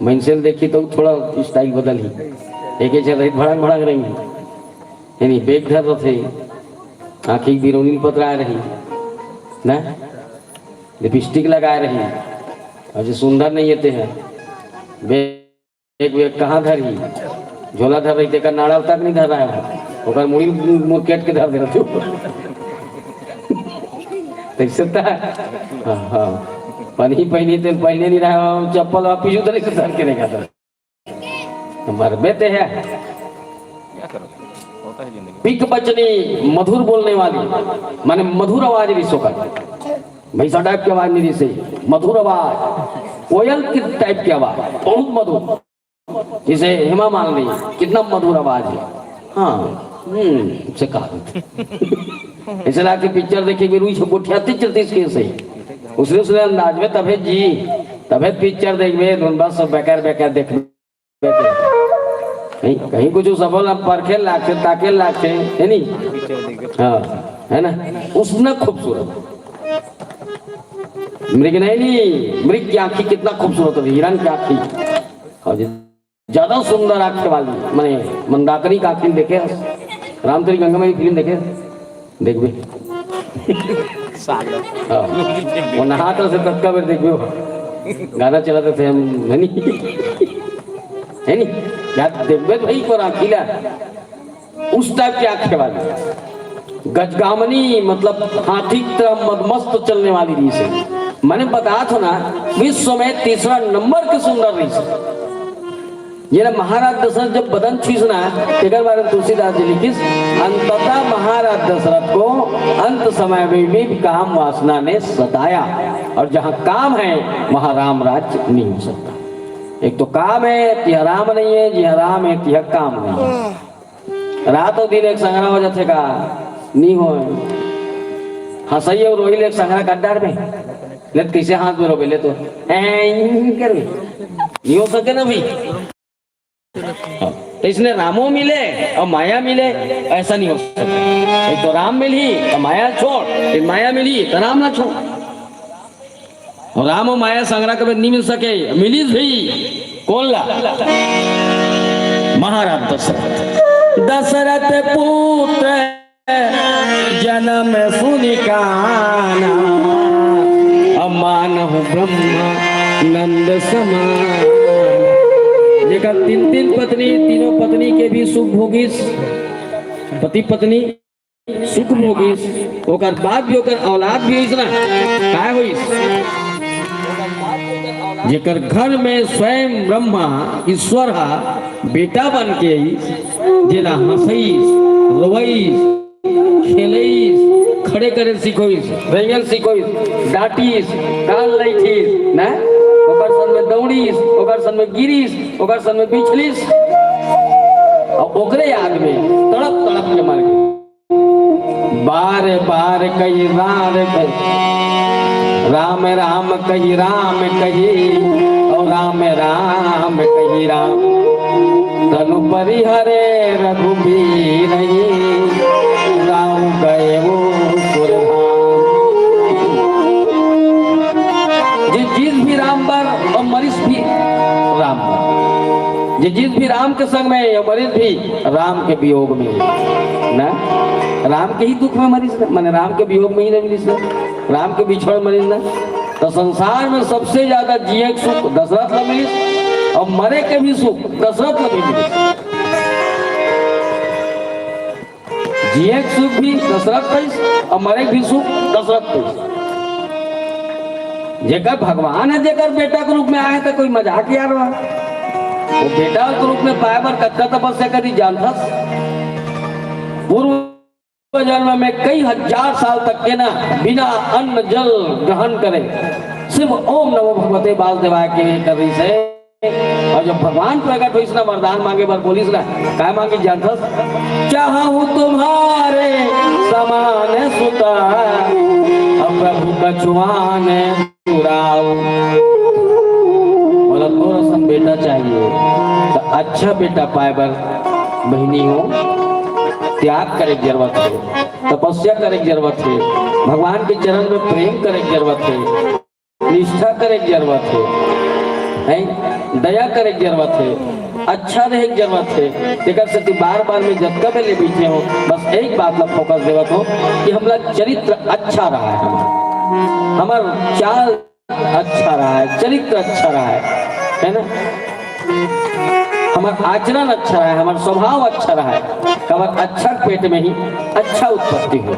मनसे ल देखी तो थोड़ा स्टाइल बदलही। एक एक झन रही भड़ंग भड़ंग रही, यानी बेग धर रथे, आँखी के बिरौनी पतराए रही ना, लिपस्टिक लगाए रही, और जो सुंदर नहीं होते हैं, बेग बेग कहाँ धरही, झोला धर रही, तेकर नाड़ा तक नहीं धर रहा है, ओकर मुड़ी मुरकेट के धर देना तू। तैसे त, हाँ, हाँ। पहनी, पहनी, तेन पहने नहीं रहा, चप्पल वापिस उधर से धर के नहीं खाता। मरबे ते है। पिक बचनी, मधुर बोलने वाली, माने मधुर आवाज रहिस ओकर। भैंसा टाइप के आवाज नहीं रहिस, मधुर आवाज, कोयल की टाइप की आवाज, बहुत मधुर। जैसे हेमा मालिनी, कितना मधुर आवाज है। हाँ, हम्म, से कहा देते। ऐसे ला के पिक्चर देखे, मेरे उसे गोठियाते चलते इसके से। उसने, उसने अंदाज में तबे जी, तबे पिक्चर देखबे, धुन बस सब बेकार, बेकार देखबे। कहीं, कहीं कुछ सफल हम परखे लागथे, ताके लागथे, है नी? हाँ, है ना? उसने खूबसूरत। मृग नयनी, मृग की आँखी कितना खूबसूरत होती, हिरण की आँखी। और जि-, ज्यादा सुंदर आँखें वाली, माने मंदाकिनी का आँखी देखे, राम तेरी गंगा मैया फिल्म देखे, देखबे। साला। हाँ। वो नहात रथे ततका बेर देखबे हो। गाना चलाते थे हम, है नी? है नी? क्या देखबे तो भाई को राखीला। उस टाइप की आँखें वाली। गजगामनी मतलब हाथी की तरह मदमस्त चलने वाली रहिस हे। मैंने बताया था ना, विश्व में तीसरा नंबर के सुंदर रहिस हे। ये ना महाराज दशरथ जब बदन छुइस ना, तेकर बारे में तुलसीदास जी लिखिस, अंततः महाराज दशरथ को अंत समय में भी काम वासना ने सताया, और जहाँ काम है वहाँ राम राज्य नहीं हो सकता। एक तो काम है, तिहा राम नहीं है, जिहा राम है, तिहा काम नहीं है। रात और दिन एक संघरा हो जाथे का? नहीं हो। हंसई और रोई ले एक संघरा कर डार में। नहीं तो कैसे हाथ में रोबे ले तो, ऐं कर, नहीं हो सके ना भाई। हाँ, तो इसने रामो मिले और माया मिले, ऐसा नहीं हो सकता। एक तो राम मिलही तो माया छोड़, एक माया मिलही तो राम ला छोड़। और राम और माया संग रहा कभी नहीं मिल सके, मिलिस भी कोन ला? महाराज दशरथ। दशरथ पुत्र जन्म सुनि काना, अमानहु ब्रह्मानंद समान। जेकर तीन तीन पत्नी, तीनों पत्नी के भी सुख भोगिस, पति पत्नी सुख भोगिस, ओकर बाद भी ओकर औलाद भी होइस ना, काय होइस? जेकर घर में स्वयं ब्रह्मा ईश्वर हा बेटा बन के आइस, जेला हंसइस, रोवइस, खेलइस, खड़े करे सिखोइस, रेंगन सिखोइस, डांटिस, कान लइठिस, ना? ओकर संग में दौड़िस, ओकर संग में गिरिस, ओकर संग में बिछलिस, और ओकरे याद में तड़प तड़प के मर गे। बार बार कही राम कही, राम राम कही राम कही, और राम राम कही राम। तनु परिहरे रघुबीर ही, राम गए वो सुरधाम। जे जीस भी राम बर और मरिस भी राम बर, जे जीस भी राम के संग में और मरिस भी राम के वियोग में ना। राम के ही दुख में मरिस ना, माने राम के वियोग में ही ना मिलिस ना, राम के बिछड़ मरिस ना। तो संसार में सबसे ज्यादा जिए के सुख दशरथ ला मिलिस और मरे के भी सुख दशरथ ला भी मिलिस। जिए के सुख भी दशरथ पाइस और मरे के भी सुख दशरथ पाइस। जेकर भगवान है, जेकर बेटा के रूप में आए, तो कोई मजाक यार बा? वो बेटा के रूप में पाए बर कतका तपस्या करी जानथस? पूर्व जन्म में कई हजार साल तक के ना बिना अन्न जल ग्रहण करे सिर्फ ओम नमो भगवते वासुदेवाय के कर रहिस हे। और जब भगवान प्रकट होइस ना, वरदान मांगे बर बोलिस ना, काय मांगिस जानथस? चाहहु तुम्हारे समान सुता, अब प्रभु कछुआन सुराऊ। बोला, तोर असन बेटा चाहिए, तो अच्छा बेटा पाए बर बहिनी हो, त्याग करे के जरूरत हे, तपस्या करे के जरूरत हे, भगवान के चरण में प्रेम करे के जरूरत हे, निष्ठा करे के जरूरत हे, हैं? दया करे के जरूरत हे, अच्छा रहे के जरूरत हे। तेकर सेती बार बार में जतका बेले बइठे हो, बस एक बात ला फोकस देवत हो कि हमला चरित्र अच्छा रहा है, हमर, हमर चाल अच्छा रहा है, चरित्र अच्छा रहा है, है ना? हमर आचरण अच्छा रहा है, हमर स्वभाव अच्छा रहा है, काबर अच्छा पेट में ही अच्छा उत्पत्ति हो।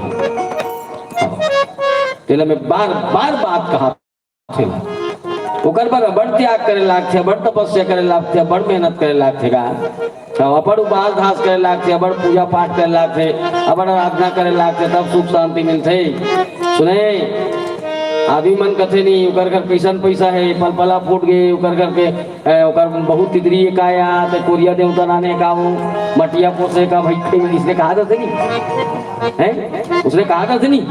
तेला मैं बार बार बात कहा थे। ओकर बर अबड़ त्याग करे लागथे, अबड़ तपस्या करे लागथे, अबड़ मेहनत करे लागथे गा। तब अबड़ उपास धास करे लागथे, अबड़ पूजा पाठ करे लागथे, अबड़ आराधना करे लागथे, तब सुख शांति मिलथे। सुने, आदमी मन कथे नहीं, ओकर घर कैसन पैसा है, पलपला फूट गए, ओकर घर के, ए, ओकर बहुत तितरी एक आया, ते कोरिया देवता नाने का वो, मटिया पोसे का भाई, इसने कहा था नहीं? हैं? उसने कहा था नहीं?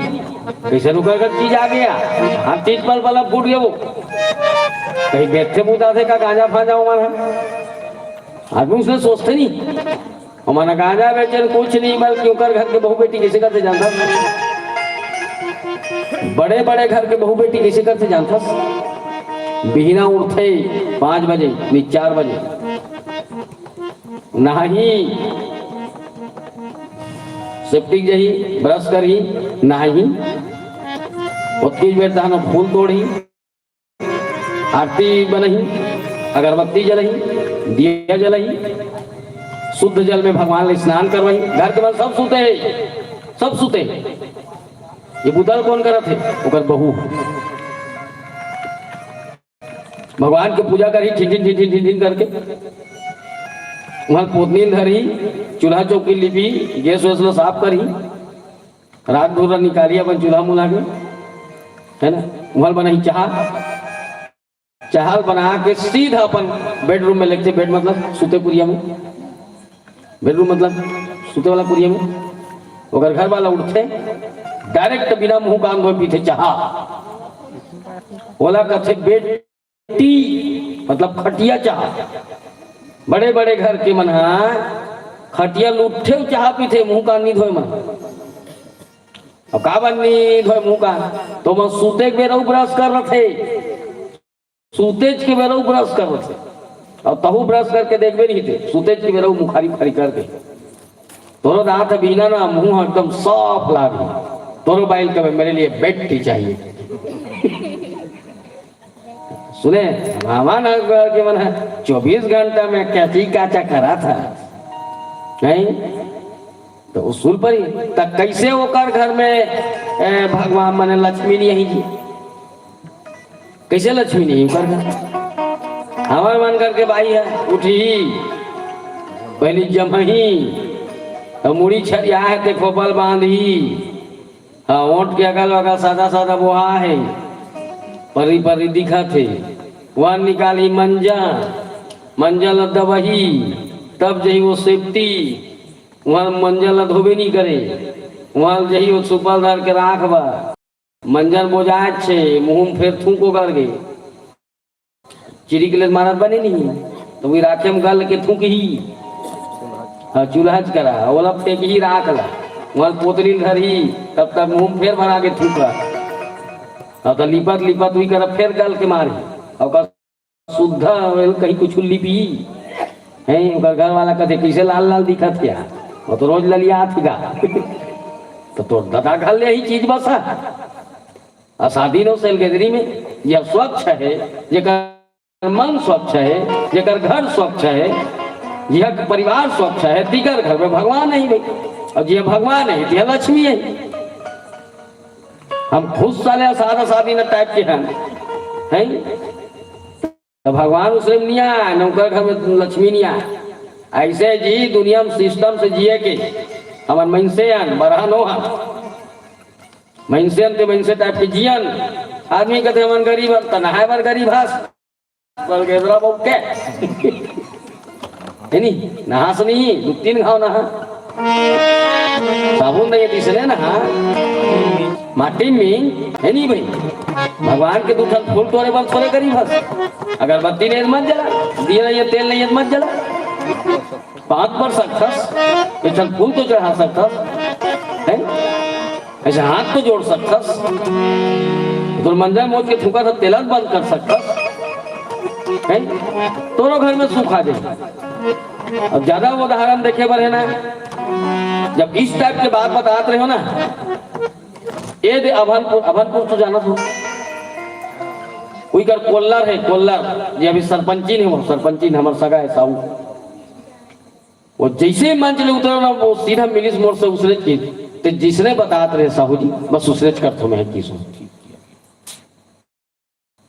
कैसे ओकर घर चीज आ गया? हाँ, चीज पलपला फूट गए वो। कहीं बेचथे बुता थे का गांजा फांजा उमर है? आदमी उसने सोचते नहीं। हमन गांजा बेचन कुछ नहीं, बल्कि ओकर घर के बहू बेटी कइसे करथे जानथस? बड़े बड़े घर के बहू बेटी कइसे करथे जानथस? बिहना उठथे पाँच बजे, नहीं चार बजे, नहाही, सेप्टिक जही, ब्रश करही, नहाही, ओतकी बेर तहन फूल तोड़ही, आरती बनही, अगरबत्ती जलही, दिया जलही, शुद्ध जल में भगवान ला स्नान करवाही। घर के मन सब सुते हे, सब सुते हे। ये बुता ल कोन करत हे? ओकर बहू। भगवान के पूजा करही, ठिन ठिन ठिन ठिन ठिन ठिन करके। वहां पोतनी ल धरही, चूल्हा चौकी लिपही, गैस वैस ला साफ करही। रात भर निकाली अपन चूल्हा मुला के, है ना? उहल बनाही चाहा, चाहा बना के सीधा अपन बेडरूम में लेगथे, बेड मतलब सुते कुरिया में, बेडरूम मतलब सुते वाला कुरिया में। ओकर घर वाला उठथे, डायरेक्ट बिना मुंह कान धोए पीथे चाहा। ओला कथे बेटी, मतलब खटिया चाहा। बड़े बड़े घर के मन ह खटिया ल उठे अउ चाहा पीथे, मुंह कान नी धोए मन। अब काबर नी धोए मुंह कान? तो मन सूते के बेरा उ ब्रश कर रथे, सूतेच के बेरा उ ब्रश कर रथे। अब तहू ब्रश करके देखबे नहीं ते, सूतेच के बेरा उ मुखारी उखारी करके। तोरो दांत ह बिना ना, मुंह एकदम साफ लागे। तोरो बाई ल कबे मेरे लिए बेटी चाहिए। सुने, मामा ना के मन ह चौबीस घंटा में कैची काचा करा था, नहीं? तो उसूल पर ही, त कैसे ओकर घर में, ए, भगवान मने लक्ष्मी नहीं आई जी? कैसे लक्ष्मी नहीं ओकर घर? हमर मन घर के बाई ह, उठही, पहली जमही, त मुड़ी छरिया हे ते खोपल बांधही। हाँ, ओंठ के अगल बगल सादा सादा बोहा हे, परी परी दिखत हे। वहां निकालही मंजा, मंजा ल दबही, तब जही वो सेफ्टी। वहां मंजा ल धोबे नहीं करे, वहां जही वो सुपल धर के राख बा। मंजा ल बोजाय छे, मुंह में फेर थूको करके। चिरिक ले मारत बने नहीं, तो वही राखे में गल के थूकही। हाँ, चूल्हा च करा, ओला फेंकही राख ला, वहां पोतली ल धरही, तब तक मुंह में फेर भरा के थूका। हाँ, तो लिपत लिपत वही करा, फेर गल के मारही। अउ का सुद्धा होल कहीं कुछ लिपही? हैं, ओकर घर वाला कथे, "कैसे लाल लाल दिखत हे यार? वो तो रोज ललियात हे गा।" तो तोर ददा घर ले ही चीज बसा। असादी नो सेल गदरी में, यह स्वच्छ है, जेकर मन स्वच्छ है, जेकर घर स्वच्छ है, यह परिवार स्वच्छ है, तिकर घर में भगवान नहीं भाई। और यह भगवान है, यह लक्ष्मी है। हम खुद साले असादा सादी न टाइप के हैं, हैं? तो भगवान उसने नहीं आया, न ओकर घर में लक्ष्मी नहीं आया। ऐसे जी दुनिया में सिस्टम से जिए के हमर मनसे अन, बरहन हो हम। मनसे अन ते मनसे टाइप के जियन। आदमी कहते हमन गरीब हन, त नहाए बर गरीब हस। बल गेदरा बहू के। है नी? नहास नहीं, दू तीन घाव नहा। साबुन नहीं दिसने नहा। माटी में, है नी भाई? भगवान के दू ठन फूल तोरे बर थोरे गरीब हस। अगरबत्ती नहीं मत जला, दिया नहीं है, तेल नहीं है मत जला। पांच बर सकथस, एक ठन फूल तो चढ़ा सकथस, हैं? ऐसे हाथ तो जोड़ सकथस, तोर मंजा मोच के थूका था, तेला बंद कर सकथस, हैं? तोरो घर में सुख आ जाए। अब ज्यादा उदाहरण देखे बर है ना, जब इस टाइप के बात बतात रहे हो ना, ये दे अभनपुर, अभनपुर तो जानत हो, कोई कर कोल्लर है, कोल्लर, ये अभी सरपंची नहीं हो, सरपंची नहीं, हमार सगा है साहू। वो जैसे मंच ले उतरा ना, वो सीधा मिलिस मोर से उसने की, ते जिसने बतात रहे साहू जी, बस उसने च करथो मैं की सो।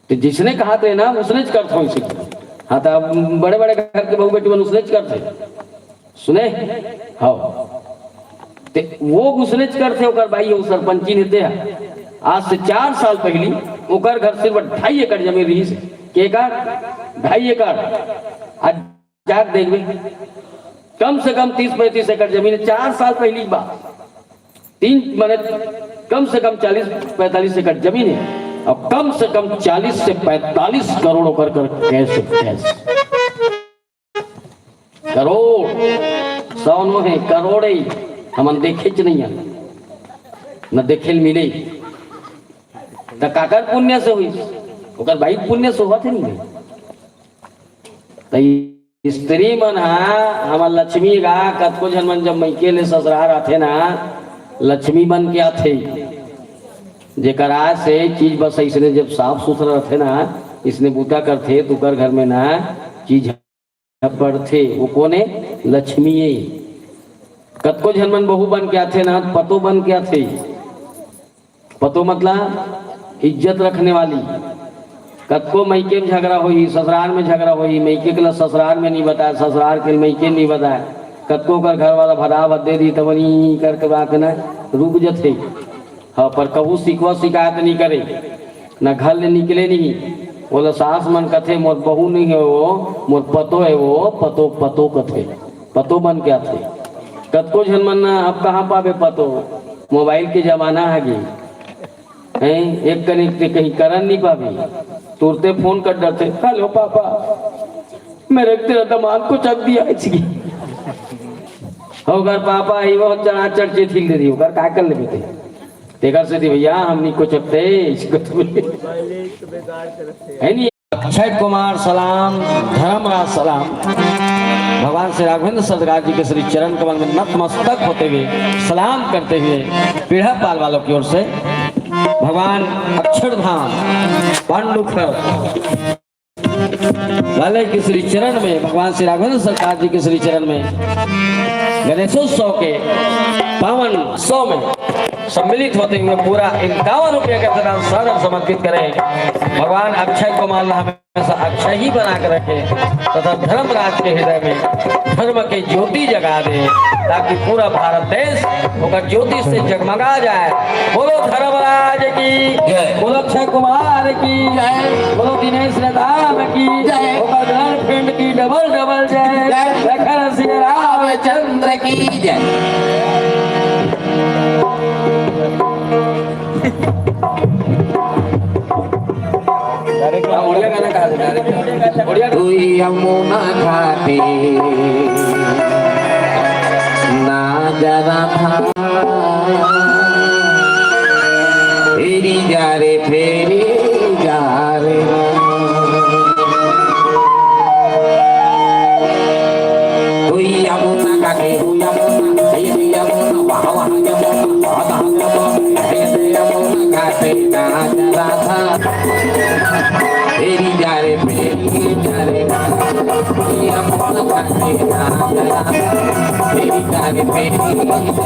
ते जिसने कहा थे ना, उसने च करथो इसे। हाँ, तो अब बड़े बड़े घर के बहू बेटी मन उसने च करथे। सुने? हाँ। ते वो उसने च करथे, ओकर बाई, वो सरपंची ने ते ह। आज से चार साल पहली ओकर घर सिर्फ ढाई एकड़ जमीन रही से। के एकड़? ढाई एकड़। आज जाके देखबे, कम से कम तीस पैंतीस एकड़ जमीन हे, चार साल पहली की बात। तीन, माने, कम से कम चालीस पैंतालीस एकड़ जमीन हे, अउ कम से कम चालीस से पैंतालीस करोड़ ओकर कर कैश, कैश। करोड़, सौ नो हे, करोड़ हे, हमन देखेच नहीं हे, न देखे ल मिले। त काकर पुण्य से होइस? ओकर बाई के पुण्य से होवत हे नहीं। त स्त्री मन ह हमर लक्ष्मी गा, कतको झन मन जब मइके ले ससुरार आथे ना, लक्ष्मी बन के आथे। जेकर आय से चीज बस अइसने जब साफ सुथरा रथे ना, इसने बूता करथे, त ओकर घर में ना चीज ह बढ़थे। वो कोन ए? लक्ष्मी ए। कतको झन मन बहू बन के आथे ना, पतो बन के आथे। पतो मतलब इज्जत रखने वाली। कतको मइके में झगड़ा होही, ससुरार में झगड़ा होही, मइके के ला ससुरार में नहीं बताए, ससुरार के मइके नहीं बताए। कतको कर घर वाला भदा भद्दे दी, तब नहीं करके बात ना रुक जथे। हाँ, पर कभू शिकवा शिकायत नहीं करे, ना घर ले निकले नहीं। बोला सास मन कथे, "मोर बहू नहीं हे वो, मोर पतो हे वो, पतो, पतो कथे, पतो बन के आथे।" कतको झन मन ना, अब कहाँ पाबे पतो, मोबाइल के जमाना आ गे। हैं, एक कनिक ते कहीं करन नहीं पाबे, तुरते फोन कर डरते, "हेलो पापा, मेरे तेरा दामाद को चक दिया है जी।" ओकर पापा ही वो चढ़ा चढ़ के ठीक दे दी, ओकर का कर लेबे ते? तेकर से दी भैया, हम नहीं को चकते, इसको तो है नहीं। अक्षय कुमार सलाम, धर्मराज सलाम। भगवान श्री राघवेंद्र सरकार जी के श्री चरण कमल में नतमस्तक होते हुए, सलाम करते हुए, पीढ़ा पाल वालों की ओर से भगवान अक्षरधाम पांडुखर वाले के श्री चरण में, भगवान श्री राघवेंद्र सरकार जी के श्री चरण में गणेशोत्सव के पावन उत्सव में सम्मिलित होते हुए पूरा इक्यावन रुपये का प्रदान सादर समर्पित करें। भगवान अक्षय कुमार ला हमेशा अक्षय ही बना के रखे तथा धर्मराज के हृदय में धर्म के ज्योति जगा दे, ताकि पूरा भारत देश ओकर ज्योति से जगमगा जाए। बोलो धर्मराज की जय। बोलो अक्षय कुमार की जय। बोलो दिनेश राम की जय। ओकर गर्लफ्रेंड की डबल डबल जय। जय। लखन सिया रामचंद्र की जय। यमुना घाटे ना जरा था, फेरी जा रे, फेरी जा रे। कोई यमुना घाटे, कोई यमुना, ये यमुना, वाह वाह यमुना, वाह वाह यमुना, ये यमुना घाटे ना जरा था। फेरी जा रे, फेरी जा रे, कोई यमुना घाटे ना जरा था। फेरी जा रे, फेरी जा रे।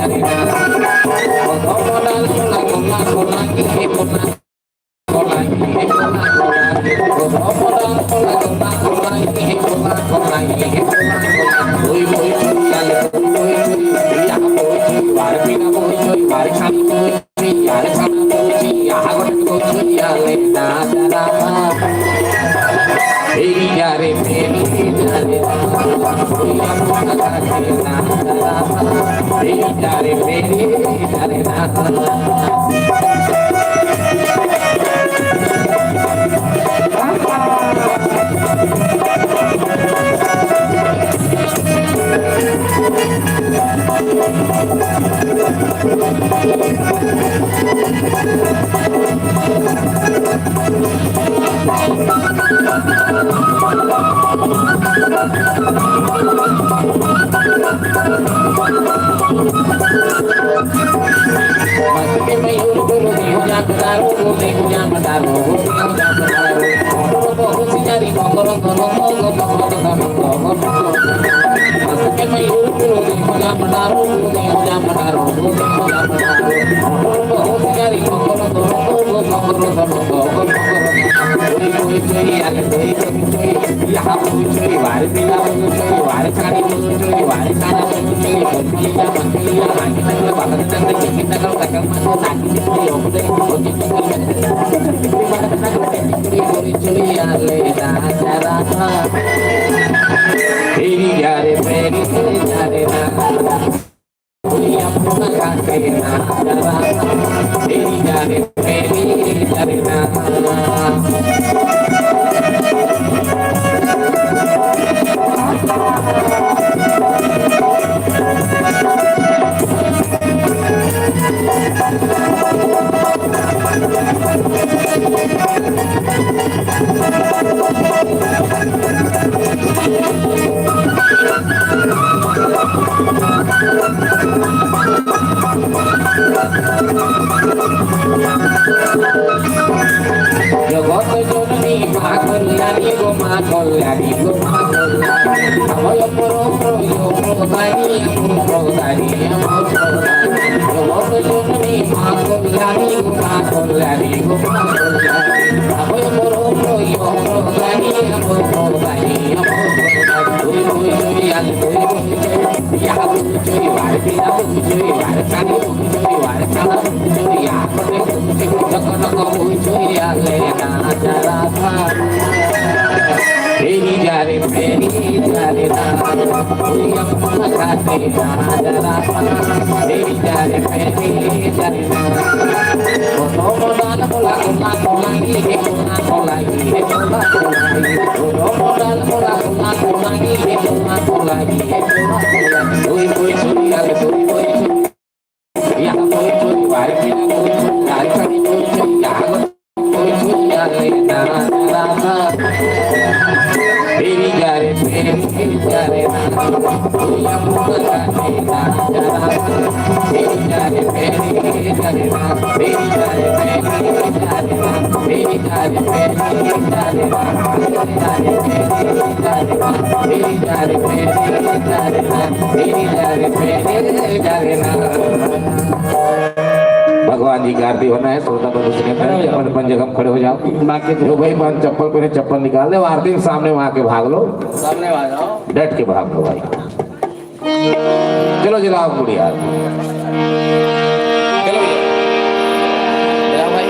भगवान जी की आरती होना है, श्रोता बंधु श्रीमंत, अपन अपन जगह में खड़े हो जाओ। बाकी जो भाई पान चप्पल पहने, चप्पल निकाल ले, आरती के सामने वहां के भाग लो, सामने आ जाओ। डट के भाग लो भाई। चलो जलाओ गुड़िया। चलो भैया। जलाओ भाई।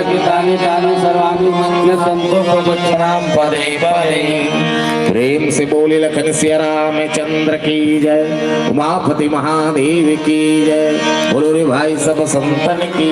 तानि तानि सर्वाणि मन्यसन्तु पदक्षरां पदे पदे। प्रेम से बोले लखन सिया रामचंद्र की जय, उमापति महादेव की जय। बोलो रे भाई सब संतन की